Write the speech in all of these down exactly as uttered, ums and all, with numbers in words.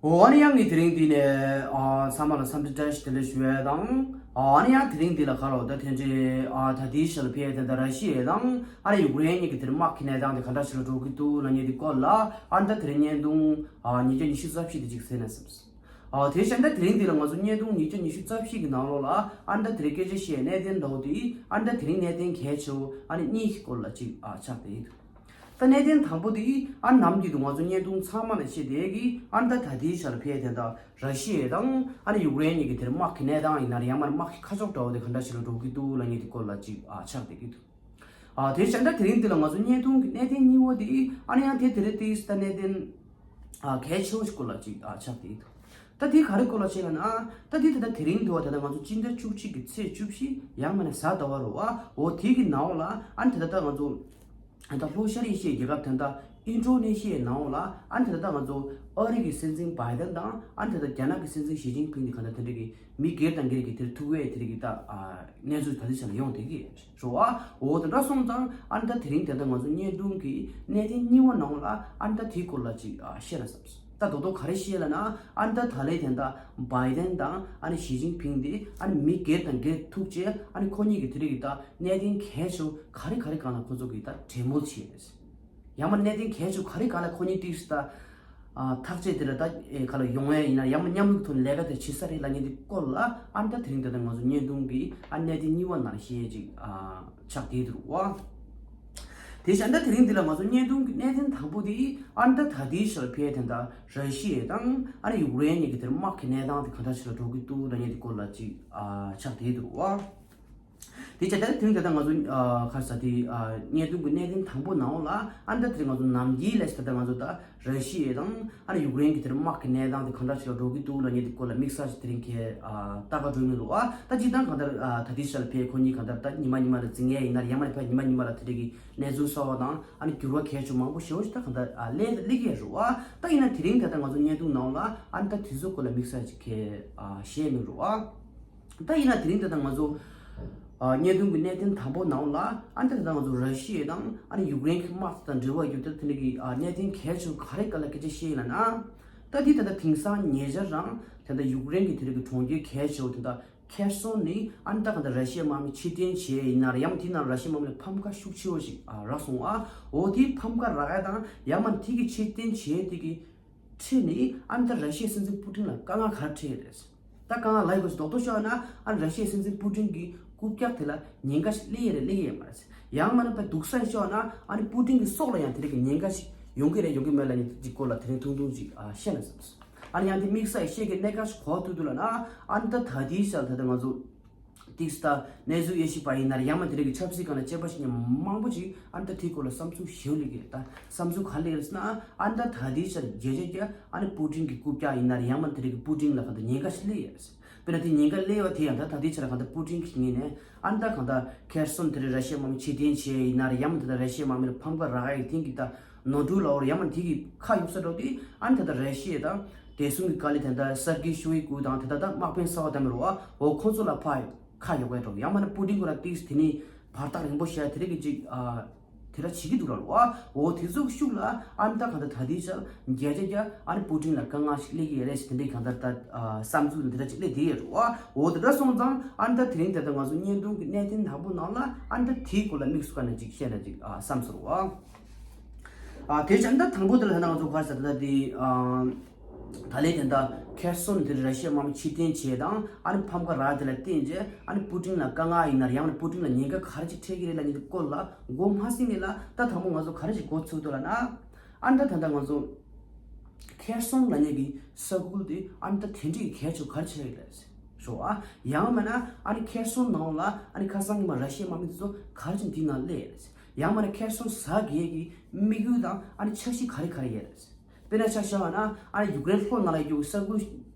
འོ་ཨ་ནི་ཡང་ངས་དེ་རིང་འདི་ནས་ཨ་ཚང་མ་ལ་འཚམས་འདྲི་བཀྲ་ཤིས་བདེ་ལེགས་ཞུ་ཡས་དང་། ཨ་ནི་ཡང་དེ་རིང་འདི་ལ་ག་རེ་ད་དེ་འདྲའི་ཨ་ད་ལྟའི་ཆར་ལ་ཕེབས་དེ་འདྲ་ར་ཤི་ཡ་དང་ཨ་ནི་ཡུཀ་རེན་གཉིས་ཀྱི་དེར་དམག་གི་གནས་སྟངས་དེ་ག་འདྲ་ཞིག་ལ་འགྲོ་གི་འདུག་ལབ་མཁན་དེ་སྐོར་ལ་ཨ་ནི་ད་དེ་རིང་བརྙན་ཐུང་ཨ་ཉིས་བརྒྱ་ཉི་ཤུ་རྩ་བཞི་དེ་ཅིག་གསན་ན་བསམས། ཨ་དེ་བཞིན་ད་དེ་རིང་འདི་ལ་ང་ཚོ་བརྙན་ཐུང་ཉིས་བརྒྱ་ཉི་ཤུ་རྩ་བཞི་གི་ནང་ལོགས་ལ་ཨ་ནི་ད་དེ་རིང་སྐད་ཆ་བཤད་གནད་དོན་འདྲ་བོ་དེ་ཨ་ནི་ད་དེ་རིང་གནད་དོན་གལ་ཆེ་བོ་ཨ་ནི་གཉིས་ཀྱི་སྐོར་ལ་ཅིག་ཨ་ཆགས་བསྡད་ཡོད། ད་གནད་དོན་དང་པོ་དེ་ཨ་ནི་ནམ་རྒྱུན་དུ་ང་ཚོ་བརྙན་ཐུང་ཚང་མ་ལ་བཤད་བསྡད་ཀྱི་ཨ་ནི་ད་ད་ལྟའི་ཆར་ཕེབས་དེ་ད་ར་ཤི་ཡ་དང་ཨ་ནི་ཡུཀ་རེན་གཉིས་ཀྱི་དེར་དམག་གི་གནས་སྟངས་ཡིན་ན་རེད། ཡང་མིན་དམག་གི་ཁ་ཕྱོགས་འདྲ་བོ་དེ་ག་འདྲ་ཞིག་ལ་འགྲོ་གི་འདུག་ལབ་མཁན་དེ་སྐོར་ལ་ཅིག་ཨ་ཆགས་བསྡད་ཀྱི་འདུག་ཨ་དེ་བཞིན་ད་དེ་རིང་འདི་ལ་ང་ཚོ་བརྙན་ཐུང་གི་གནད་དོན་གཉིས་པ་དེ་ཨ་ནི་ཡང་དེ་དེ་རེད། དེ་ད་གནད་དོན་ཨ་གལ་ཆེ་བོ་ཞིག་སྐོར་ལ་ཅིག་ཨ་ཆགས་བསྡད་ཀྱི་འདུག་ད་དེ་ག་རེ་སྐོར་ལ་བཤད་ལབ་ན། ད་དེ་ད་ལྟ་དེ་རིང་འདུག་བ། ད་ལྟ་ང་ཚོ་སྤྱི་ཟླ་བཅུ་གཅིག་གི་ཚེས་བཅུ་བཞི་ཡང་མིན་ན་གཟའ་ཟླ་བ་རེད་བ། འོ་དེ་གི་ནང་ལ་ཨ་ནི་ད་ལྟ་ང་ཚོ་ད་ལྟ་ལྷོ་ཤར་ཨེ་ཤི་ཡའི་རྒྱལ་ཁབ་ད་ལྟ་ཨིན་ཌོ་ནེ་ཤི་ཡའི་ནང་ལ་ཨ་ནི་ད་ལྟ་ང་ཚོ་ཨ་རི་གི་སྲིད་འཛིན་བྷའི་ཌེན་དང་ཨ་ནི་ད་ལྟ་རྒྱ་ནག་གི་སྲིད་འཛིན་ཞི་ཅིན་ཕིང་གི་ག་ད་དེ་འདྲ་གི་མི་སྒེར་དང་སྒེར་གྱི་དེར་ཐུག་པའི་དེ་རིགས་ཀྱི་ད་ཨ་གནས་ཚུལ་ད་ལྟའི་ཆ་ལ་ཡོང་བསྡད་ཀྱི་རེད་བ། འོ་དེ་འདྲ་སོང་ཙང་ཨ་ནི་ད་དེ་རིང་དེ་ལྟ་ང་ཚོ་བརྙན་ཐུང་གི་གནད་དོན་གཉིས་པ་ནང་ལ་ཨ་ནི་ད་དེའི་སྐོར་ལ་ཅིག་ཨ་བཤད་ན་བསམས། ད་རྡོག་རྡོག་ག་རེ་བཤད་ལབ་ན། ཨ་ནི་ད་ད་ལོའི་དེ་ད་བྷའི་ཌེན་དང་ཨ་ནི་ཞི་ཅིན་ཕིང་དེ་ཨ་ནི་མི་སྒེར་དང་སྒེར་ཐུག་བྱས་ཨ་ནི་ཁོ་གཉིས་ཀྱི་དེ་རིགས་ཀྱི་ད་གནད་དོན་གལ་ཆེ་བོ་ག་རེ་ག་རེ་སྒང་ལ་ཁོ་ཚོ་གིས་ད་གྲོས་མོལ་བྱས་རེད། ཡང་མིན་གནད་དོན་གལ་ཆེ་བོ་ག་རེ་སྒང་ལ་ཁོ་གཉིས་ཏིག་ད་ཨ་ཐག་བཅད་དེ་ལ་ད་ཨེ་ག་ལ་ཡོང་ཡ་ཡིན་ན་ཡང་མིན་མཉམ་ལུགས་ཐོག་ནས་ལས་ཀ་དེ་བྱེད་ས་རེད་ལབ་མཁན་དེ་སྐོར་ལ་ཨ་ནི་ད་དེ་རིང་ད་ལྟ་ང་ཚོ་བརྙན་ཐུང་གི་ཨ་གནད་དོན་གཉིས་པ་ནང་བཤད་ཅིག་ཨ་ཆགས་བསྡད་འདུག་བ། དེ་བཞིན་ད་དེ་རིང་འདི་ལ་ང་ཚོ་བརྙན་ཐུང་གི་གནད་དོན་དང་པོ་དེ་ཨ་ནི་ད་ད་ལྟའི་ཆར་ཕེབས་དེ་ད་ར་ཤི་ཡ་དང་ཨ་ནི་ཡུཀ་རེན་གཉིས་ཀྱི་དེར་དམག་གི་གནས་སྟངས་དེ་ག་འདྲ་ཞིག་ལ་འགྲོ་གི་འདུག་ལབ་མཁན་དེ་སྐོར་ལ་ཅིག་ཨ་ཆགས་བསྡད་འདུག་བ། དེ་བྱས་ད་དེ་རིང་ད་ལྟ་ང་ཚོ་ཨ་ག་རེ་ཟེར་དེ་ཨ་བརྙན་ཐུང་གི་གནད་དོན་དང་པོ་ནང་ལ་ཨ་ནི་ད་དེ་རིང་ང་ཚོ་ནམ་རྒྱུན་ལས་ད་ལྟ་ང་ཚོ་ད་ར་ཤི་ཡ་དང་ཨ་ནི་ཡུཀ་རེན་གྱི་དེར་དམག་གི་གནས་སྟངས་དེ་ག་འདྲ་ཞིག་ལ་འགྲོ་གི་འདུག་ལབ་མཁན་དེ་སྐོར་ལ་དམིགས་བསལ་ཞིག་དེ་རིང་གི་ཨ་ལྟ་ག་འགྲོ་མི་འདུག་བ། ད་སྤྱིར་བཏང་གང་ལྟར་ཨ་ད་ལྟའི་ཆར་ལ་ཕེབས་ཁོ་གཉིས་གང་ལྟར་ད་ཉི་མ་ཉི་མ་ལ་འཛིང་ཡས་ཡིན་ན་ཡང་མ་ཕེབས་ཉི་མ་ཉི་མ་ལ་དེ་རིགས་ཀྱི་གནས་ཚུལ་གསར་བ་དང་ཨ་ནི་འགྱུར་བ་གལ་ཆེ་མང་པོ་ཞེ་པོ་ཞིག་ད་གང་ལྟར་ཨ་སླེབས་སླེབས་ཀྱི་ཡོད་རེད་བ། ད་ཡིན་ན་དེ་རིང་ད་ལྟ་ང་ཚོ་བརྙན་ཐུང་ནང་ལ་ཨ་ནི་ད་དེ་ཚོ་སྐོར་ལ་དམིགས་བསལ་ཅིག་གས་ཨ་བཤད་མི་རུང་བ། ད་ཡིན་ན་དེ་རིང་ད་ལྟ་ང་ཚོ་ཨ་བརྙན་ཐུང་གི་གནད་དོན་དང་པོ་ནང་ལ་ཨ་ནི་ད་ལྟ་ང་ཚོ་ར་ཤི་ཡ་དང་ཨ་ནི་ཡུཀ་རེན་གྱི་དམག་དང་འབྲེལ་བ་ཡོད་ད་དེ་འདྲ་གི་ཨ་གནད་དོན་གལ་ཆེ་ག་རེ་སྐོར་ལ་སྐད་ཆ་བཤད་ཡིན་ན་ན། ད་དེ་ད་ལྟ་དེང་སང་ཉེ་ཆར་རང་ད་ལྟ་ཡུཀ་རེན་གྱི་དེ་རིགས་ཀྱི་གྲོང་ཁྱེར་གལ་ཆེ་བོ་དེ་ད་ཁེར་སོན་ནི་ཨ་ནི་ད་གང་ལྟར་ར་ཤི་ཡའི་དམག་མི་ཕྱིར་འཐེན་བྱས་ཡིན་ན་རེད། ཡང་དེའི་ནང་ར་ཤི་ཡའི་དམག་མི་ལ་ཕམ་ཁ་ཤུགས་ཆེ་བོ་ཞིག་ཨ་རག་སོང་ཨ། འོ་དེའི་ཕམ་ཁ་རག་ཡ་དང་ཡང་མ་དེ་གི་ཕྱིར་འཐེན་བྱས་དེ་གི་ཁྲིད་ནི་ཨ་ནི་ད་ར་ཤི་ཡའི་སྲིད་འཛིན་པུ་ཏིན་ལ་དཀའ་ངལ་ག་རེ་འཕྲད་ཡོད་རེད། ད་དཀའ་ངལ་ལབ་དགོས་སུ་རྡོག་རྡོག་ཤོད་ན་ཨ་ནི་ར་ཤི་ཡའི་སྲིད་འཛིན་པུ་ཏིན་གྱི་རྐུབ་བཀྱག་དེ་ལ་ཉེན་ཁ་ཞིག་སླེབས་ཡོད་རེད་སླེབས་ཡོད་མ་རེད། ཡང་མ་ནི་ད་སྡུག་ས་ཤོད་ན་ཨ་ནི་པུ་ཏིན་གྱི་སྲོག་ལ་ཡང་དེ་རིགས་ཀྱི་ཉེན་ཁ་ཞིག་ཡོང་གི་རེད་ཡོང་གི་མེད་ལབ་ནི་དེ་སྐོར་ལ་དེ་རིང་ཐུང་ཐུང་ཅིག་ཨ་བཤད་ན་བསམས། ཨ་ནི་ཡང་དེ་དམིགས་བསལ་བཤད་ཀྱི་གནད་འགག་ཞིག་གོ་ཐུབ་འདུག་ལབ་ན་ཨ་ནི་ད་ད་ལྟའི་ཆར་ད་ལྟ་ང་ཚོ་ཏིག་ས་གནས་ཚུལ་དབྱེ་ཞིབ་པ་ཡིན་ན་རེད། ཡང་མ་དེ་རིགས་ཀྱི་ཆབ་སྲིད་སྒང་ལ་དཔྱད་པ་བྱེད་མཁན་མང་པོ་ཅིག་ཨ་ནི་ད་དེའི་སྐོར་ལ་བསམ་ཚུལ་ཞེ་པོ་སླེབས་ཀྱི་རེད། ད་བསམ་ཚུལ་ག་རེ་སླེབས་ཀྱི་རེད་ཟེར་ན་ཨ་ནི་ད་ད་ལྟའི་ཆར་བརྒྱ་ཆ་བརྒྱ་ཨ་ནི་པུ་ཏིན་གྱི་རྐུབ་བཀྱག་ཡིན་ན་རེད། ཡང་མ་དེ་རིགས་ཀྱི་པུ་ཏིན་ལ་གང་ལྟར་ཉེན་ཁ་ཞིག་སླེབས་ཡོད་རེད། དཔེར་ན་དེ་ཉེན་ཁ་སླེབས་པ་དེ་ཡང་ད་ད་ལྟའི་ཆར་གང་ལྟར་པུ་ཏིན་གྱི་ངོས་ནས་ཨ་ནི་ད་གང་ལྟར་ཁེར་སོན་དེ་རིང་ར་ཤི་ཡའི་དམག་མི་ཕྱིར་འཐེན་བྱས་ཡིན་ན་རེད། ཡང་མ་ད་ལྟ་ར་ཤི་ཡའི་དམག་མི་ལ་ཕམ་ཁ་རག་ཡ་གི་དེང་གི་ད་ནོར་འཁྲུལ་ལ་འོར་ཡང་མ་དེ་གི་ཁ་གཡུག་ས་འགྲོ་དུས་ཨ་ནི་ད་ལྟ་ར་ཤི་ཡ་དང་བདེ་སྲུང་གི་བཀའ་བློན་དེ་འདྲ་སར་ཀི་ཤོ་ཡི་གུ་དང་དེ་ད་ལྟ་དམག་དཔོན་གསར་བ་དེ་མི་རུ་བ་འོ་ཁོ་ཚོ་ལ་ཕ་ཁ་གཡུག་ཡ་འགྲོ། ཡང་མ་ན་པུ་ཏིན་ཁོ་ར་ཏིག་དེ་ནི་བར་ཐག་རིང་པོ་བྱས་དེ་རིགས་ཀྱི་ཅིག་ཨ་དེ་འདྲ་བྱེད་ཀྱི་འདུག་ལ་རུ་བ། འོ་དེ་ཚོ་ཤུགས་ལ་ཨ་ནི་ད་གང་ལྟར་ད་ལྟའི་ཆར་བརྒྱ་ཆ་བརྒྱ་ཨ་ནི་པུ་ཏིན་ལ་དཀའ་ངལ་ཞིག་སླེབས་ཀྱི་ཡོད་རེད་ཟེར་དེ་འདྲའི་གང་ལྟར་ད་ཨ་བསམ་ཚུལ་དེ་འདྲ་ཅིག་སླེབས་བསྡད་ཡོད་རུ་བ། འོ་དེ་འདྲ་སོང་ཙང་ཨ་ནི་ད་དེ་རིང་དེ་ལྟར་ང་ཚོ་བརྙན་ཐུང་གི་གནད་དོན་དང་པོ་ནང་ལ་ཨ་ནི་ད་དེའི་སྐོར་ལ་དམིགས་སུ་བཀར་ནས་ཅིག་བཤད་ན་ཅིག་ཨ་བསམ་སོང་རུ་བ། ཨ་དེ་བྱས་ན་ད་དང་པོ་དེ་ལ་ད་ང་ཚོ་ག་རེ་ཟེར་ད་དེ་ཨ་ད་ལན་དེ་འདྲ་ཁེར་སོན་དེར་ར་ཤི་ཡའི་དམག་མི་ཕྱིར་འཐེན་བྱས་དང་ཨ་ནི་ཕམ་ཁ་རག་དེ་ལ་བརྟེན་རྗེས་ཨ་ནི་པུ་ཏིན་ལ་དཀའ་ངལ་ཡིན་ན་རེད། ཡང་ན་པུ་ཏིན་ལ་ཉེན་ཁ་ག་རེ་ཅིག་འཕྲད་ཀྱི་རེད་ལབ་མཁན་དེ་སྐོར་ལ་མགོ་མ་ཟིན་ནས་ལ་ད་དང་པོ་ང་ཚོ་ག་རེ་ཅིག་གོ་ཚུགས་འདུག་ལབ་ན། ཨ་ནི་ད་ད་ལྟ་ང་ཚོ་ཁེར་སོན་ལབ་མཁན་གྱི་ས་ཁུལ་དེ་ཨ་ནི་ད་དེ་འདྲའི་གལ་ཆེ་ག་རེ་ཆེ་རེད་ལབ་ཞོ་ཨ། ཡང་མིན་ན་ཨ་ནི་ཁེར་སོན་ནང་ལ་ཨ་ནི་ཁ་སང་གི་མ་ར་ཤི་ཡའི་དམག་མི་དེ་ཚོ་ག་རེ་བྱས་འདི་ནང་སླེབས་ཡོད་རེད། ཡང་མིན་ན་ཁེར་སོན་ཟ་གི་ཡས་ཀྱི་དམིགས་ཡུལ་དང་ཨ་ནི་འཆར་གཞི་ག་རེ་ག་རེ་ཡོད་རེད། དཔེར་ན་ཆ་བཞག་པ་ན་ཨ་ནི་ཡུཀ་རེན་ལྷོ་ནང་ལ་ཡོད་ས་ཁུལ་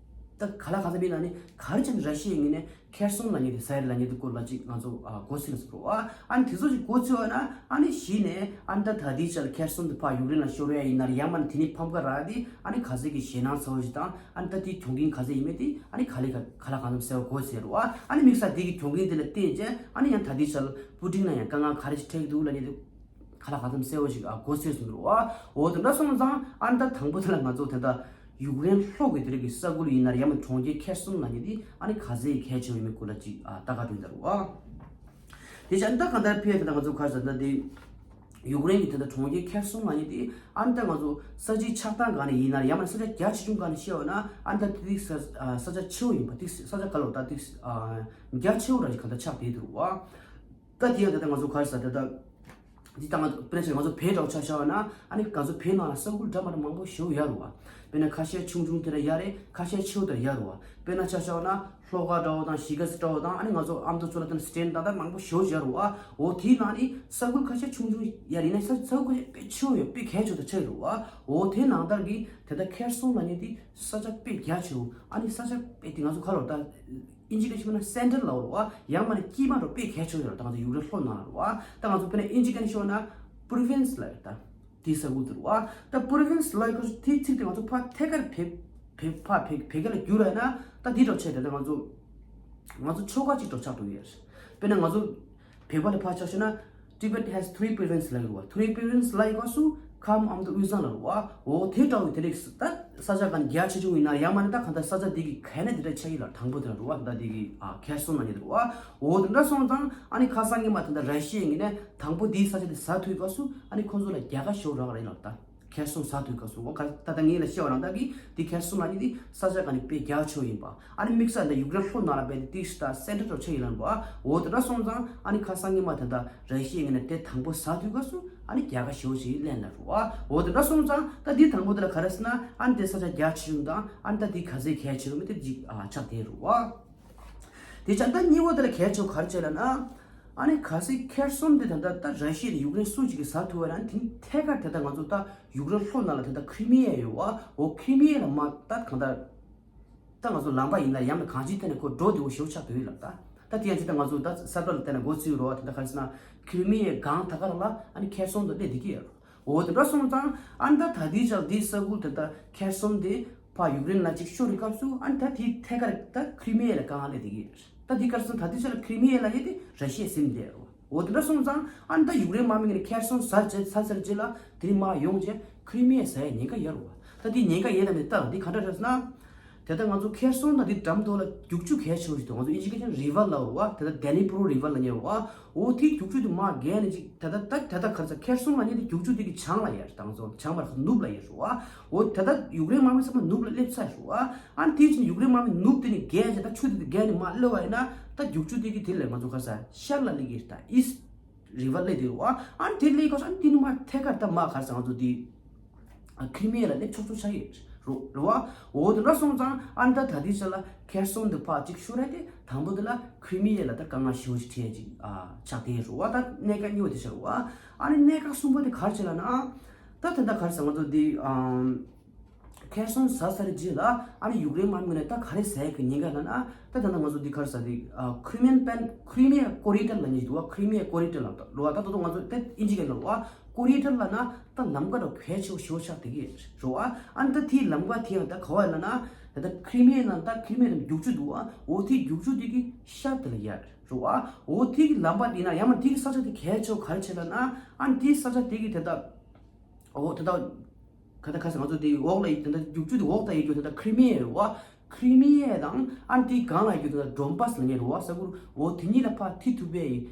ད་ག་ལ་ག་ཚ་མིན་ན་ནི་ག་རེ་བྱས་ནས་ར་ཤི་ཡའི་ངོས་ནས་ཁེར་སོན་ལབ་མཁན་དེ་ཟ་ཡ་རེད་ལབ་མཁན་དེ་སྐོར་ལ་ཅིག་ང་ཚོ་ཨ་གོ་ཚོད་ཟེར་རོ། ཨ་ནི་དེ་ཚོ་ཅིག་གོ་ཚོད་པ་ན་ཨ་ནི་གཞི་ནས་ཨ་ནི་ད་ད་ལྟའི་ཆར་ཁེར་སོན་དེ་ཕར་ཡུཀ་རེན་ལ་ཤོར་ཡ་ཡིན་ན་རེད། ཡང་མིན་ན་དེ་ནས་ཕམ་ཁ་རག་དེ་ཨ་ནི་ག་ཚོད་ཀྱི་ཞེད་སྣང་ཚ་བོ་ཞིག་དང་ཨ་ནི་ད་དེའི་གྱོང་གུན་ག་ཚོད་ཡིན་མིན་དེ་ཨ་ནི་ག་ལེ་ག་ག་ལ་གང་འཚམ་གསལ་བོ་གོ་ཚོད་རོ། ཨ་ནི་དམིགས་བསལ་དེ་གི་གྱོང་གུན་དེ་ལ་བརྟེན་བྱས་ཨ་ནི་ཡང་ད་ལྟའི་ཆར་པུ་ཏིན་ལ་ཡང་དཀའ་ངལ་ག་རེ་ཞིག་འཕྲད་ཀྱི་འདུག་ལབ་མཁན་དེ་ག་ལ་གང་འཚམ་གསལ་བོ་ཞིག་ཨ་གོ་ཚོད་སོང་རོ། ཨ་འོ་དེ་འདྲ་སོང་ཙང་ཨ་ནི་ད་དང་པོ་དེ་ལ་ང་ཚོ་དེ་འདྲ་ ཡུཀ་རེན་ལྷོ་གི་དེ་རིགས་ཀྱི་ས་ཁུལ་ཡིན་ན་ར་ཡང་མིན་གྲོང་ཁྱེར་ཁེར་སོང་ལབ་མཁན་དེ་ཨ་ནི་ག་ཚད་གལ་ཆེ་བ་ཡིན་མིན་སྐོར་ལ་ཅིག་ཨ་ལྟ་ག་འགྲོ་ཡིན་ད་རུ་བ། དེ་བྱས་ཨ་ནི་ད་གང་ལྟར་ཕེ་ད་ང་ཚོ་ག་རེ་ཟེར་ད་དེ། ཡུཀ་རེན་གྱི་དེ་འདྲ་གྲོང་ཁྱེར་ཁེར་སོང་ལབ་མཁན་དེ་ཨ་ནི་ད་ང་ཚོ་ས་ཆའི་ཆགས་སྟངས་སྒང་ནས་ཡིན་ན་ཡང་མིན་ས་ཆ་རྒྱ་ཆེ་ཆུང་སྒང་ནས་བཤད་པ་ན་ཨ་ནི་ད་དེ་ས་ས་ཆ་ཆེ་བོ་ཡིན་པ་དེ་ས་ཆ་ག་ལོ་ད་དེ་རྒྱ་ཆེ་བོ་ར་ཞིག་གང་ལྟར་ཆགས་བསྡད་འདུག་བ། ད་དེ་ཡང་ད་ལྟ་ང་ཚོ་ག་རེ་ཟེར་ད་ད་འདི་ད་ང་དཔེར་ན་ང་ཚོ་བོད་འདྲ་བོ་ཆ་བཞག་པ་ན་ཨ་ནི་ང་ཚོ་བོད་ནང་ལ་ས་ཁུལ་འདྲ་མི་འདྲ་མང་པོ་ཞེ་པོ་ཡོད་རེད་བ། དཔེར་ན་ཁ་ཤས་ཆུང་ཆུང་དེ་འདྲ་ཡོད་རེད། ཁ་ཤས་ཆེ་བོ་དེ་འདྲ་ཡོད་རེད་བ། དཔེར་ན་ཆ་བཞག་པ་ན། ལྷོ་ཁ་འདྲ་བོ་དང་གཞིས་ཀ་རྩེ་འདྲ་བོ་དང་ཨ་ནི་ང་ཚོ་ཨ་མདོ་ཚོ་ལ་དེ་ནི་སི་ཏན་ད་ལྟ་མང་པོ་ཞེ་པོ་ཅིག་ཡོད་རེད་བ། འོ་དེའི་ནང་ནས་ས་ཁུལ་ཁ་ཤས་ཆུང་ཆུང་ཡར་ཡིན་ན་ས་ས་ཁུལ་ཁ་ཤས་དཔེ་ཆེ་བོ་ཡོད་དཔེ་གལ་ཆེ་བོ་དང་ཆགས་ཡོད་རེད་བ། འོ་དེ་ནང་ལྟར་གྱི་དེ་ལྟར་ཁེར་སོང་ལབ་མཁན་དེ་ས་ཆ་དཔེ་རྒྱ་ཆེ་བོ་ཨ་ནི་ས་ཆ་དཔེ་དེ་ང་ཚོ་ག་ལབ་ད་ཨིན་ཇི་སྐད་ཞུས་པ་ན་སེན་ཊར་ལབ་རེད་བ། ཡང་མིན་ན་དཀྱིལ་མ་འདྲ་དཔེ་གལ་ཆེ་བོ་ཡོད་རེད་ད་ང་ཚོ་ཡུཀ་རེན་ལྷོ་ནང་ལ་རེད་བ། ད་ང་ཚོ་དཔེར་ན་ཨིན་ཇི་སྐད་ནས་ཤོད་ན་པོ་རོ་ཝིན་སི་ལབ་ཡོད་ད། དེའི་ས་ཁུལ་དེ་རེད་བ། ད་པོ་རོ་ཝིན་སི་ལབ་ཡག་དེའི་ཚིག་དེ་ང་ཚོ་ཕར་ཐད་ཀར་བོད་བོད་ཕར་བོད་བོད་སྐད་ལ་བསྒྱུར་བ་ཡིན་ན་ད་འདི་འདྲ་བྱས་ཏེ་ད་ང་ཚོ་ང་ཚོ་ཆོལ་ཁ་གཅིག་འདྲ་ཆགས་འགྲོ་གི་ཡོད་རེད། དཔེར་ན་ང་ཚོ་བོད་པ་ལ་ཕར་ཆ་བཞག་ན་Tibet has three provinces ལབ་ཡོད་རེད་བ། Three provinces ལབ་ཡག་སུ་ཁམས་ཨ་མདོ་དབུས་གཙང་ལབ་རེད་བ། འོ་དེ་འདྲ་བོ་དེ་རིགས་ད་ས་ཆ་གང་རྒྱ་ཆེ་ཆུང་ཡིན་ན་ཡང་མིན་ན་ད་གང་ལྟར་ས་ཆ་འདི་གི་ག་ནས་དེ་འདྲ་ཆགས་ཡིན་ལ་དང་པོ་དེ་རེད་བ། ད་འདི་གི་ཨ་ཁེར་སོང་ལབ་མཁན་དེ་རེད་བ། འོ་དེ་འདྲ་སོང་ཙང་ཨ་ནི་ཁ་སང་ཉི་མ་དེ་འདྲ་ར་ཤི་ཡའི་ངོས་ནས་དང་པོ་འདིའི་ས་ཆ་དེ་ཟ་ཐུབ་སྐབས་སུ་ཨ་ནི་ཁོང་ཚོ་ལ་རྒྱལ་ཁ་ཞེ་པོ་རག་རེད་ལབ་ད། ཁེར་སོང་ཟ་ཐུབ་སྐབས་སུ་འོ་ག་ད་ལྟ་ངས་ལ་བཤད་པ་ནང་ལྟར་གྱི་འདི་ཁེར་སོང་ལབ་མཁན་འདི་ས་ཆ་ག་ནས་དཔེ་རྒྱ་ཆེ་བོ་ཡིན་པ། ཨ་ནི་དམིགས་བསལ་འདི་ཡུཀ་རེན་ལྷོ་ནང་ལ་དཔེ་འདི་ཏིས་ད་སེན་ཊར་འདྲ་ཆགས་ཡིན་ལབ་པ། འོ་དེ་འདྲ་སོང་ཙང་ཨ་ནི་ཁ་སང་ཉི་མ་དེ་འདྲ་ར་ཤི་ཡའི་ངོས་ནས་དེ་དང་པོ་ཟ་ཐུབ་སྐབས་སུ་ཨ་ནི་རྒྱལ་ཁ་ཞེ་པོ་ཞིག་ལེན་ལབ་རེད་བ། འོ་དེ་འདྲ་སོང་ཙང་ད་འདི་དང་པོ་དེ་ལ་ག་རེ་ཟེར་ན་ཨ་ནི་དེ་ས་ཆ་རྒྱ་ཆེ་ཆུང་དང་ཨ་ནི་ད་འདི་ག་ཚད་གལ་ཆེ་བོ་མིན་དེ་ཅིག་ཨ་ཆགས་བསྡད་རེད་བ། དེ་ཙང་ད་གཉིས་པ་དེ་ལ་གལ་ཆེ་བ་ག་རེ་བྱས་ལབ་ན། ཨ་ནི་གལ་སྲིད་ཁེར་སོང་དེ་ད་ལྟ་ད་ར་ཤི་ཡ་དང་ཡུཀ་རེན་སུ་གཅིག་གིས་ཟ་ཐུབ་པ་ན་དེ་ཐད་ཀར་དེ་ད་ང་ཚོ་ད་ཡུཀ་རེན་ལྷོ་ནང་ལ་དེ་ད་ཁི་རི་མི་ཡ་ཡོད་བ། འོ་ཁི་རི་མི་ཡ་ལ་མ་ད་གང་ལྟར་ད་ང་ཚོ་ལམ་པ་ཡིན་ན་ཡང་ན་གང་ཅིའི་ཐད་ནས་ཁོ་འགྲོ་བདེ་བོ་ཞེ་པོ་ཆགས་བསྡད་ཡོད་ལབ་ད། ད་དེ་ཡང་ཅི་ད་ང་ཚོ་ད་གསར་པ་ལ་བལྟས་ན་མགོ་ཚོས་རོགས་དེ་ད་ག་རེ་ཟེར་ན་ཁི་རི་མི་ཡའི་སྒང་ད་ག་རང་ལ་ཨ་ནི་ཁེར་སོང་དུ་སླེབས་བསྡད་ཀྱི་ཡོད་རེད། འོ་དེ་འདྲ་སོང་ཙང་ཨ་ནི་ད་ད་ལྟའི་ཆར་འདི་ས་ཁུལ་དེ་ད་ཁེར་སོང་དེ་ཕར་ཡུཀ་རེན་ལ་ཅིག་ཤོར་བའི་སྐབས་སུ་ཨ་ནི་ད་དེའི་ཐད་ཀར་ད་ཁི་རི་མི་ཡ་ལ་དཀའ་ངལ་སླེབས་བསྡད་ཀྱི་ཡོད་རེད། ད་འདི་ག་རེ་ཟེར་ན་ད་ལྟའི་ཆར་ལ་ཁི་རི་མི་ཡ་ལབ་ཡག་དེ་ར་ཤི་ཡས་ཟིན་བསྡད་ཡོད་རེད། འོ་དེ་འདྲ་སོང་ཙང་ཨ་ནི་ད་ཡུཀ་རེན་དམག་མི་ངོས་ནས་ཁེར་སོང་ཟ་བྱས་ཟ་ཚར་རྗེས་ལ་དེ་རིང་མར་ཡོང་རྗེས་ཁི་རི་མི་ཡ་ཟ་ཡག་ཉེན་ཁ་ཡོད་རེད་བ། ད་དེ་ཉེན་ཁ་ཡོད་དམ་མེད་ལྟ་དང་དེ་ག་འདྲ་རེད་ཟེར་ན། དེ་ལྟར་ང་ཚོ་ཁེར་སོང་དང་དེ་འགྲམ་དུ་ལ་རྒྱུག་ཆུ་གལ་ཆེ་བ་ཞིག་འདུག་ང་ཚོ་ཨིན་ཇི་སྐད་ཆ་རི་ཝར་ལབ་རེད་བ། དེ་ལྟར་ཌེ་ནི་པྲོ་རི་ཝར་ལབ་མཁན་རེད་བ། འོ་དེའི་རྒྱུག་ཆུ་དེ་མར་བརྒལ་ནས་ཅིག་དེ་ལྟར་ད་དེ་ལྟར་ག་རེ་ཟེར་ཁེར་སོང་ལབ་མཁན་དེ་རྒྱུག་ཆུ་དེ་གི་བྱང་ལ་ཡར་དང་ཚོ་བྱང་མར་ནུབ་ལ་ཡར་རེད་བ། འོ་དེ་ལྟར་ཡུཀ་རེན་དམག་མི་ཚང་མ་ནུབ་ལ་སླེབས་ཚར་རེད་བ། ཨ་ནི་དེའི་ཕྱིར་ཡུཀ་རེན་དམག་མི་ནུབ་དེ་ནས་བརྒལ་བྱས་ད་ཆུ་དེ་དེ་བརྒལ་ནས་མར་སླེབས་པ་ཡིན་ན་ད་རྒྱུག་ཆུ་དེ་གི་དེ་ལས་ང་ཚོ་ག་རེ་ཟེར་ཤར་ལ་སླེབས་ཀྱི་རེད་ད། ཨིསི་རི་ཝར་སླེབས་དེ་རེད་བ། ཨ་ནི་དེ་སླེབས་སྐབས་སུ་ཨ་ནི་དེ་ནས་མར་ཐད་ཀར་ད་མར་ག་རེ་ཟེར་ང་ཚོ་དེ་ཨ་ཁི་རི་མི་ཡ་ལ་སླེབས་ཆོག་ཆོག་ཆགས་ཡོད་རེད་བ། འོ་དེ་འདྲ་སོང་ཙང་ཨ་ནི་ད་ད་ལྟའི་ཆར་ལ་ཁེར་སོང་དེ་ཕར་ཅིག་ཤོར་རེད་དེ་དང་པོ་དེ་ལ་ཁི་རི་མི་ཡ་ལ་ད་དཀའ་ངལ་ཞེ་པོ་ཞིག་འཕྲད་ཅིག་ཨ་ཆགས་བསྡད་ཡོད་རེད་བ། ད་གནད་འགག་གཉིས་པ་དེ་ཆགས་རེད་བ། ཨ་ནི་གནད་འགག་གསུམ་པ་དེ་ག་རེ་བྱས་ལབ་ན། ད་དེ་འདྲ་ག་རེ་ཟེར་ང་ཚོ་འདི་ཨམ། ཁེར་སོང་ཟ་ཚར་རྗེས་ལ་ཨ་ནི་ཡུཀ་རེན་དམག་མི་ངོས་ནས་ད་ག་རེ་ཟ་ཡག་གི་ཉེན་ཁ་ལབ་ན། ད་ད་ལྟ་ང་ཚོ་འདི་ག་རེ་ཟེར་འདི་ཨ་ཁི་རི་མི་ཡན་པན་ཁི་རི་མི་ཡ་ཀོ་རི་ཌར་ལབ་མཁན་ཞིག་འདུག་བ། ཁི་རི་མི་ཡ་ཀོ་རི་ཌར་ལབ་འདུག་རེད་བ། ད་ད་དུང་ང་ཚོ་ད་ཨིན་ཇི་སྐད་ལ་རེད་བ། ཀོ་རི་ཌར་ལབ་ན་ད་ལམ་ཁ་འདྲ་གལ་ཆེ་བོ་ཞེ་པོ་ཆགས་བསྡད་ཀྱི་རེད་བ། ཨ་ནི་ད་དེའི་ལམ་ཁ་དེ་ཡང་ད་ག་བ་ལབ་ན་ད་ལྟ་ཁི་རི་མི་ཡའི་ནང་ད་ཁི་རི་མི་ཡ་ནང་རྒྱུག་ཆུ་འདུག་བ། འོ་དེའི་རྒྱུག་ཆུ་དེ་གི་ཤར་དེ་ལ་ཡར་རེད་བ། འོ་དེ་གི་ལམ་པ་དེ་ན་ཡང་མ་དེ་གི་ས་ཆ་དེ་གལ་ཆེ་བོ་ག་རེ་བྱས་ལབ་ན། ཨ་ནི་དེའི་ས་ཆ་དེ་གི་དེ་ད། འོ་དེ་དག་ག་ད་ག་ས་ང་ཚོ་དེ་འོག་ལ་ཡོད་དེ་འདྲ་རྒྱུག་ཆུ་དེ་འོག་ད་ཡོད་རྒྱུ་དེ་འདྲ་ཁི་རི་མི་ཡ་རེད་བ། ཁི་རི་མི་ཡ་དང་ཨ་ནི་དེའི་སྒང་ལ་ཡོད་རྒྱུ་དེ་འདྲ་ཌོན་པཱས་ལབ་མཁན་རེད་བ། ས་ཁུལ་འོ་དེ་གཉིས་ལ་ཕར་ཐི་ཐུབ་པའི་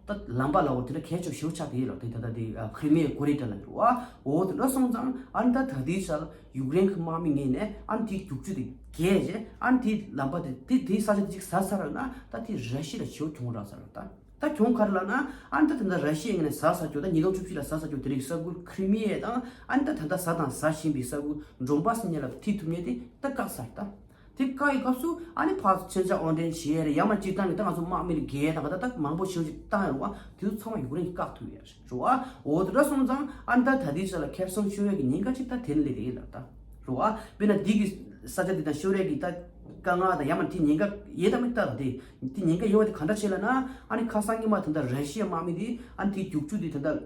ད་ལམ་པ་ལ་འོ་དེ་འདྲ་གལ་ཆེ་ཤོས་ཆགས་དེ་ཡོད་ལ་དེ་ད་ལྟ་དེ་ཁི་རི་མི་ཡ་ཀོ་རི་ཌར་ལབ་རེད་བ། འོ་དེ་འདྲ་སོང་ཙང་ཨ་ནི་ད་ད་དེའི་ཆར་ཡུཀ་རེན་གྱི་དམག་མི་ངོས་ནས་ཨ་ནི་དེའི་རྒྱུག་ཆུ་དེ་བརྒལ་རྗེས་ཨ་ནི་དེའི་ལམ་པ་དེ་དེ་དེའི་ས་ཆ་དེ་ཅིག་ཟ་ཚར་བ་ན་ད་དེ་ར་ཤི་ཡ་ལ་ཞེ་པོ་གྱོང་རག་ཚར་བ་ད། ད་གྱོང་ག་རེ་ལབ་ན་ཨ་ནི་ད་དེ་འདྲ་ར་ཤི་ཡའི་ངོས་ནས་ཟ་ཟ་རྒྱུ་ད་ཉིས་སྟོང་བཅུ་བཞི་ལ་ཟ་ཟ་རྒྱུ་དེ་རིགས་ས་ཁུལ་ཁི་རི་མི་ཡ་དང་ཨ་ནི་ད་ད་ལྟ་ཟ་དང་ཟ་བཞིན་པའི་ས་ཁུལ་ཌོན་པཱས་གཉིས་ལ་ཐི་ཐུབ་མཁན་དེ་ད་བཀག་ཚར་ད། དེ་བཀག་ཡི་སྐབས་སུ་ཨ་ནི་ཕར་མཚོན་ཆ་དབོར་འདྲེན་བྱེད་ཡ་རེད། ཡང་མ་སྤྱིར་བཏང་གི་ད་ང་ཚོ་དམག་མི་ལ་རྒྱལ་དང་ག་ད་ད་མང་པོ་ཞེ་པོ་ཅིག་བཏང་ཡོད་རེད་བ། དེ་ཚོ་ཚང་མ་ཡུཀ་རེན་གྱིས་བཀག་ཐུབ་ཡོད་རེད་བ། འོ་དེ་འདྲ་སོང་ཙང་ཨ་ནི་ད་ད་ལྟའི་ཆ་ལ་ཁེར་སོང་ཤོར་ཡ་གི་ཉེན་ཁ་ཅིག་ད་དེ་ནི་སླེབས་ཡིན་ལབ་ད། རེད་བ། དཔེར་ན་འདི་གི་ས་ཆ་འདི་དང་ཤོར་ཡ་གི་ད་དཀའ་ངལ་དང་ཡང་མ་དེ་ཉེན་ཁ་ཡོད་དམ་མེད་ལྟ་ར། དེ་དེ་ཉེན་ཁ་ཡོད་པ་དེ་ག་འདྲ་བྱས་ལབ་ན། ཨ་ནི་ཁ་སང་ཉི་མ་དེ་འདྲ་ར་ཤི་ཡ་དམག་མི་དེ་ཨ་ནི་དེའི་རྒྱུག་ཆུ་དེ་དེ་འདྲ་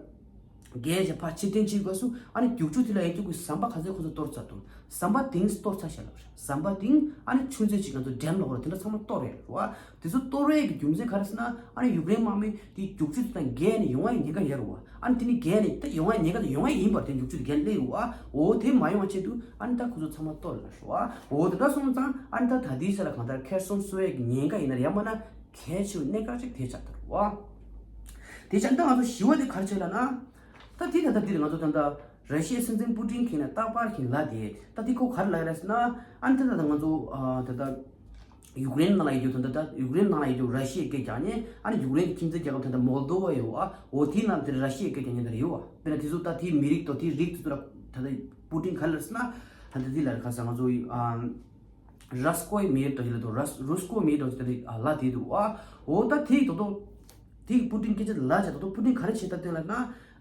བརྒལ་བྱས་ཕར་ཕྱིར་འཐེན་བྱེད་དུས་སྐབས་སུ་ཨ་ནི་རྒྱུག་ཆུ་དེ་ལ་ཡང་རྒྱུག་གི་ཟམ་པ་ག་ཚོད་ཁོ་ཚོས་གཏོར་ཚར་འདུག་ཟམ་པ་དེང་གཏོར་ཚར་བཞག་ལབ་རེད། ཟམ་པ་དེང་ཨ་ནི་ཆུ་མཛོད་ཅིག་ང་ཚོ་ཌེམ་ལབ་དགོས་རེད། དེ་འདྲ་ཚང་མ་གཏོར་རེད་རེད་བ། དེ་ཚོ་གཏོར་བའི་གི་རྒྱུ་མཚན་ག་རེ་ཟེར་ན། ཨ་ནི་ཡུཀ་རེན་དམག་མི་དེ་རྒྱུག་ཆུ་དེ་དང་བརྒལ་ནས་ཡོང་བའི་ཉེན་ཁ་ཡོད་རེད་བ། ཨ་ནི་དེ་ནི་བརྒལ་ནས་ད་ཡོང་བའི་ཉེན་ཁ་དང་ཡོང་བའི་ཡིན་པར་དེ་རྒྱུག་ཆུ་དེ་བརྒལ་སླེབས་རེད་བ། འོ་དེ་མ་ཡོང་བ་ཆེད་དུ་ཨ་ནི་ད་ཁོ་ཚོ་ཚང་མ་གཏོར་ལབ་རེད་བ། འོ་དེ་འདྲ་སོང་ཙང་ཨ་ནི་ད་ད་ལྟའི་ཆ་ལ་གང་ལྟར་ཁེར་སོན་སོ་ཡས་ཀྱི་ཉེན་ཁ་ཡིན་ན་རེད། ཡང་མིན་ན་གལ་ཆེ་བའི་གནད་འགག་ཅིག་དེ་ཆགས་འདུག་རེད་བ། དེ་ཆ་ད་ང་ཚོ་ཞི་བ་དེ་ག་རེ་བྱས་ལབ་ན། ད་དེ་ད་ལྟ་འདིར་ང་ཚོ་ད་ལྟ་ར་ཤི་ཡའི་སྲིད་འཛིན་པུ་ཏིན་གྱིས་ནས་རྟག་པར་གྱི་ལབ་དེ་ད་དེ་ཁོ་ག་རེ་ལབ་ཡོད་རེད་ཟེར་ན། ཨ་ནི་ད་ལྟ་ང་ཚོ་ཨ་ད་ལྟ་ཡུཀ་རེན་ནང་ལ་ཡོད་རྒྱུ་ད་ལྟ་ད་ཡུཀ་རེན་ནང་ལ་ཡོད་རྒྱུ་ར་ཤི་ཡའི་སྐད་རྒྱག་མཁན། ཨ་ནི་ཡུཀ་རེན་གྱི་ཁྱིམ་མཚེས་རྒྱལ་ཁབ་ད་ལྟ་མོལ་དོ་བ་ཡོད་བ། འོ་དེའི་ནང་དེར་ར་ཤི་ཡའི་སྐད་རྒྱག་མཁན་དེ་རེད་ཡོད་བ། དཔེར་ན་དེ་ཚོ་ད་དེའི་མི་རིགས་དང་དེའི་རིགས་དེ་ཚོ་ལ་ད་ལྟ་པུ་ཏིན་ག་རེ་ལབ་ཟེར་ན། ད་ལྟ་དེ་ལ་ག་ཟེར་ང་ཚོ་ཨ། ར་སི་ཀོའི་མེར་དོ་ཞེས་ལབ་དོ། ར་རུ་སི་ཀོ་མེར་དོ་ཞེས་ལབ་དེ་ལབ་དེ་འདུག་བ། འོ་ད་དེ་ཡི་དོ་དོ། དེ་ཡི་པུ་ཏིན་སྐད་ཆ་ལབ་བྱས་དོ་དོ་པུ་ཏིན་ག་རེ་བྱེད་ཐབས་བསྟན་ལབ་ན།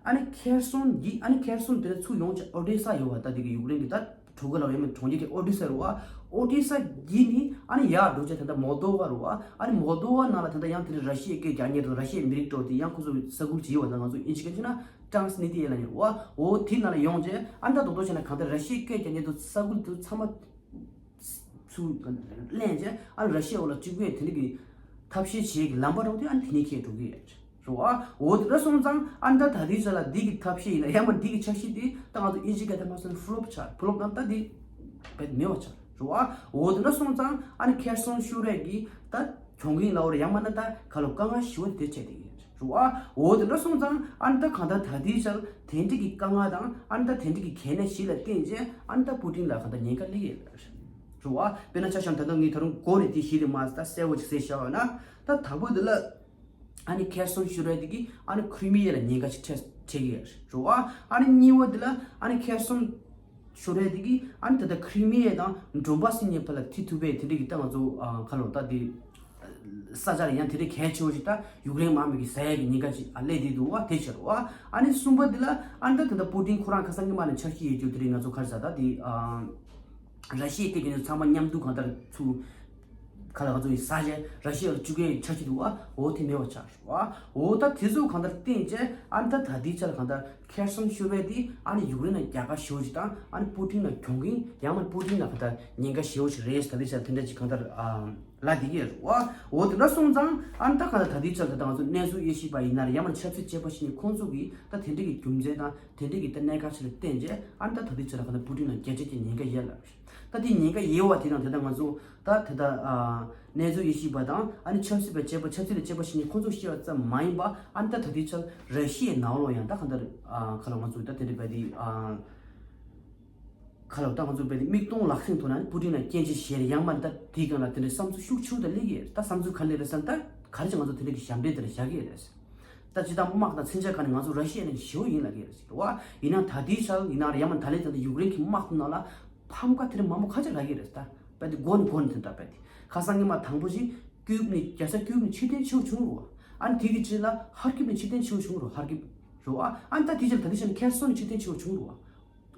ཨ་ནི་ཁེར་སོན་གྱི་ཨ་ནི་ཁེར་སོན་དེ་ཚུར་ཡོང་བྱས་ཨོ་ཏེ་ས་ཡོད་བ། ད་དེ་གི་ཡུཀ་རེན་གྱི་ད་གྲོང་ཁྱེར་ལ་ཡོད་མེད་གྲོང་ཁྱེར་དེ་ཨོ་ཏེ་ས་རུ་བ། ཨོ་ཏེ་ས་གྱི་ནི་ཨ་ནི་ཡར་འགྲོ་བྱས་ད་ལྟ་མོལ་དོ་བ་རུ་བ། ཨ་ནི་མོལ་དོ་བ་ནང་ལ་ད་ལྟ་ཡང་དེ་ར་ཤི་ཡའི་སྐད་རྒྱག་མཁན་དང་ར་ཤི་ཡའི་མི་རིགས་འགྲོ་དེ་ཡང་ཁོ་ཚོ་ས་ཁུལ་བྱེད་བ། ད་ང་ཚོ་ཨིན་ཇི་སྐད་ཆ་ན་ཊྲན་སི་ནི་ཏི་ཡ་ལབ་ཡོད་བ། འོ་དེ་ནང་ལ་ཡོང་བྱས་ཨ་ནི་ད་དོ་དོ་བྱས་ན་གང་ལྟར་ར་ཤི་ཡའི་སྐད་རྒྱག་མཁན་དང་ས་ཁུལ་དེ་ཚང་མ་ཚུར་ལེན་བྱས་ཨ་ར་ཤི་ཡའི་འོག་ལ་བཅུག་པའི་དེ་འདྲ་གི་ཐབས་ཤེས་བྱེད་ཀྱི་ལམ་པ་རོགས་དེ་ཨ་ནི་དེ་ནས་ཁྱེད་འགྲོ་གི་ཡོད་རེད་བ། འོ་དེ་འདྲ་སོང་ཙང་ཨ་ནི་ད་ད་ལྟའི་ཆ་ལ་འདི་གི་ཐབས་ཤེས་ཡིན་ན་ཡང་མ་འདི་གི་འཆར་གཞི་དེ་ད་ང་ཚོ་ཨིན་ཇི་སྐད་དུ་མ་སོང་ཕུ་ལོབ་ཆགས། ཕུ་ལོབ་ན་ད་འདི་བེད་མེད་པ་ཆགས་རེད་བ། འོ་དེ་འདྲ་སོང་ཙང་ཨ་ནི་ཁེར་སོན་ཤོར་བའི་གི་ད་གྱོང་གུན་ལ་འོ་རེད། ཡང་མ་ན་ད་ག་ལོ་དཀའ་ངལ་ཞི་བ་དེ་བྱས་དེ་གི་རེད་བ། འོ་དེ་འདྲ་སོང་ཙང་ཨ་ནི་ད་གང་ལྟར་ད་ལྟའི་ཆར་དེ་འདྲ་གི་དཀའ་ངལ་དང་ཨ་ནི་ད་དེ་འདྲ་གི་གལ་གནད་ཞིག་ལ་བརྟེན་བྱས་ཨ་ནི་ད་པུ་ཏིན་ལ་གང་ལྟར་ཉེན་ཁ་སླེབས་ཡོད་རེད་བ། དཔེར་ན་ཆ་བཞག་ན་ད་ལྟ་ངས་ད་རུང་འགོ་ནས་དེ་ཞིག་རེད་མ་ཟད་ད་གསལ་བོ་ཅིག་གསལ་བཞག་ཡོད་ན། ད་དང་པོ་དེ་ལ་ཨ་ནི་ཁེར་སོན་ཤོར་བ་དེ་གིས་ཨ་ནི་ཁྲི་མི་ཡ་ལ་ཉེན་ཁ་ཞིག་འཕྲད་འཕྲད་ཀྱི་ཡོད་རེད་བ། ཨ་ནི་གཉིས་པ་དེ་ལ་ཨ་ནི་ཁེར་སོན་ཤོར་བ་དེ་གིས་ཨ་ནི་ད་ལྟ་ཁྲི་མི་ཡ་དང་ཌོན་པཱ་སི་གཉིས་བར་ལ་འཐུས་ཐུབ་པའི་དེ་འདྲ་གི་ད་ང་ཚོ་ཨ་ག་ལོ་ད་དེ་ས་ཆ་ལ་ཡང་དེ་འདྲ་གལ་ཆེ་བོ་ཞིག་ད་ཡུཀ་རེན་དམག་མི་གིས་ཟ་ཡ་གི་ཉེན་ཁ་ཅིག་ཨ་སླེབས་བསྡད་འདུག་བ། དེ་ཕྱིར་བ། ཨ་ནི་གསུམ་པ་འདི་ལ་ཨ་ནི་ད་ད་ལྟ་པུ་ཏིན་ཁོ་རང་ཁ་སང་ཉི་མ་ནས་འཆར་གཞི་ཡོད་རྒྱུ་དེ་རིང་ང་ཚོ་ག་རེ་ཟ་ད་དེ་ཨ་ར་ཤི་ཡའི་སྐད་རྒྱག་མཁན་ཚང་མ་མཉམ་དུ་གང་ལྟར་ཚུར་ག་ལ་ག་ཚོ་ཡི་ས་ཆ་ར་ཤི་ཡ་ལ་བཅུག་གི་འཆར་གཞི་འདུག་བ། འོ་དེ་མེད་པ་ཆགས་རེད་བ། འོ་ད་དེ་ཚོ་གང་ལྟར་བརྟེན་བྱས་ཨ་ནི་ད་ད་ལྟའི་ཆ་ལ་གང་ལྟར་ཁེར་སོན་ཤོར་བ་དེ་ཨ་ནི་ཡུཀ་རེན་ལ་རྒྱལ་ཁ་ཞེ་པོ་ཞིག་དང་ཨ་ནི་པུ་ཏིན་ལ་གྱོང་གུན་ཡང་མིན་པུ་ཏིན་ལ་གང་ལྟར་ཉེན་ཁ་ཞེ་པོ་ཞིག་རེད། ད་ལྟའི་ཆ་ལ་དེ་འདྲ་ཅིག་གང་ལྟར་ཨ། ལ་དེ་གས་རུ་བ། འོ་དེ་འདྲ་སོང་ཙང་ཨ་ནི་ད་ག་ད་ད་ལྟའི་ཆར་ད་ང་ཚོ་གནས་ཚུལ་དབྱེ་ཞིབ་པ་ཡིན་ན་རེད། ཡང་མིན་ཆབ་སྲིད་དཔྱད་པ་ཞིག་ནི་ཁོང་ཚོ་གིས་ད་དེ་འདྲ་གི་རྒྱུ་མཚན་དང་དེ་འདྲ་གི་ད་གནད་འགག་ཆེ་ལ་བརྟེན་རྗེས་ཨ་ནི་ད་ད་ལྟའི་ཆར་ལ་ག་ད་པུ་ཏིན་ལ་རྒྱལ་སྤྱི་གི་ཉེན་ཁ་ཡོད་ལ། ད་དེ་ཉེན་ཁ་ཡོད་བ་དེ་དང་དེ་ད་ང་ཚོ་ད་དེ་ད་གནས་ཚུལ་དབྱེ་ཞིབ་པ་དང་ཨ་ནི་ཆབ་སྲིད་པ་དཔྱད་པ་ཆབ་སྲིད་ལ་དཔྱད་པ་ཞིག་ནི་ཁོང་ཚོ་ཤེས་པ་ཙམ་མ་ཡིན་པ་ཨ་ནི་ད་ད་ལྟའི་ཆར་ར་ཤི་ཡའི་ནང་ལོགས་ཡང་ད་ག་ད་ག་ལ་ང་ཚོ་ད་དེ་འདྲ་བ་དེ། ཁ་ལོ་ད་ང་ཚོ་བས་མིག་མཐོང་ལག་ཟིན་ཐོག་ན་པུ་ཏིན་ལ་སྐྱོན་ཆ་བཞག་ཡང་མ་ད་དེའི་སྒང་ལ་དེ་འདྲའི་བསམ་ཚུལ་ཤུགས་ཆེ་བོ་ད་སླེབས་ཀྱི་ཡོད། ད་བསམ་ཚུལ་ག་རེ་སླེབས་རེད་ཟེར་ན་ད་ག་རེ་བྱས་ང་ཚོ་དེ་འདྲ་གི་ཞབས་འདྲེན་དེ་འདྲ་བཞག་གི་ཡོད་རེད། ད་ཅི་ད་དམག་དང་མཚོན་ཆ་ག་ནས་ང་ཚོ་ར་ཤི་ཡ་ནས་ཞེ་བོ་ཡིན་ལབ་ཀྱི་ཡོད་རེད་ཟེར་བ། ཡིན་ན་ད་དེའི་ཆར་ཡིན་ན་ཡང་མ་ད་ལན་ད་ལྟ་ཡུཀ་རེན་གྱི་དམག་དེ་ནང་ལ་ཕམ་ཁ་དེ་འདྲ་མང་པོ་ཁ་ཆེ་ལབ་ཀྱི་ཡོད་རེད། ད་བས་དེ་མགོ་ནས་མགོ་ནས་དེ་འདྲ་བས་དེ་ཁ་སང་ཉི་མ་དང་པོ་ཞིག་ཀིབ་ནས་རྒྱལ་ས་ཀིབ་ནས་ཕྱིར་འཐེན་བྱེད་དགོས་བྱུང་རེད་བ། ཨ་ནི་དེ་གི་རྗེས་ལ་ཧར་ཀིབ་ནས་ཕྱིར་འཐེན་བྱེད་དགོས་བྱུང་རེད། ཧར་ཀིབ་རེད་བ། ཨ་ནི་ད་དེ་རྗེས་ལ་ད་ལྟའི་ཆར་ནས་ཁེར་སོན་ནས་ཕྱིར་འཐེན་བྱེད་དགོས་བྱུང་རེད་བ།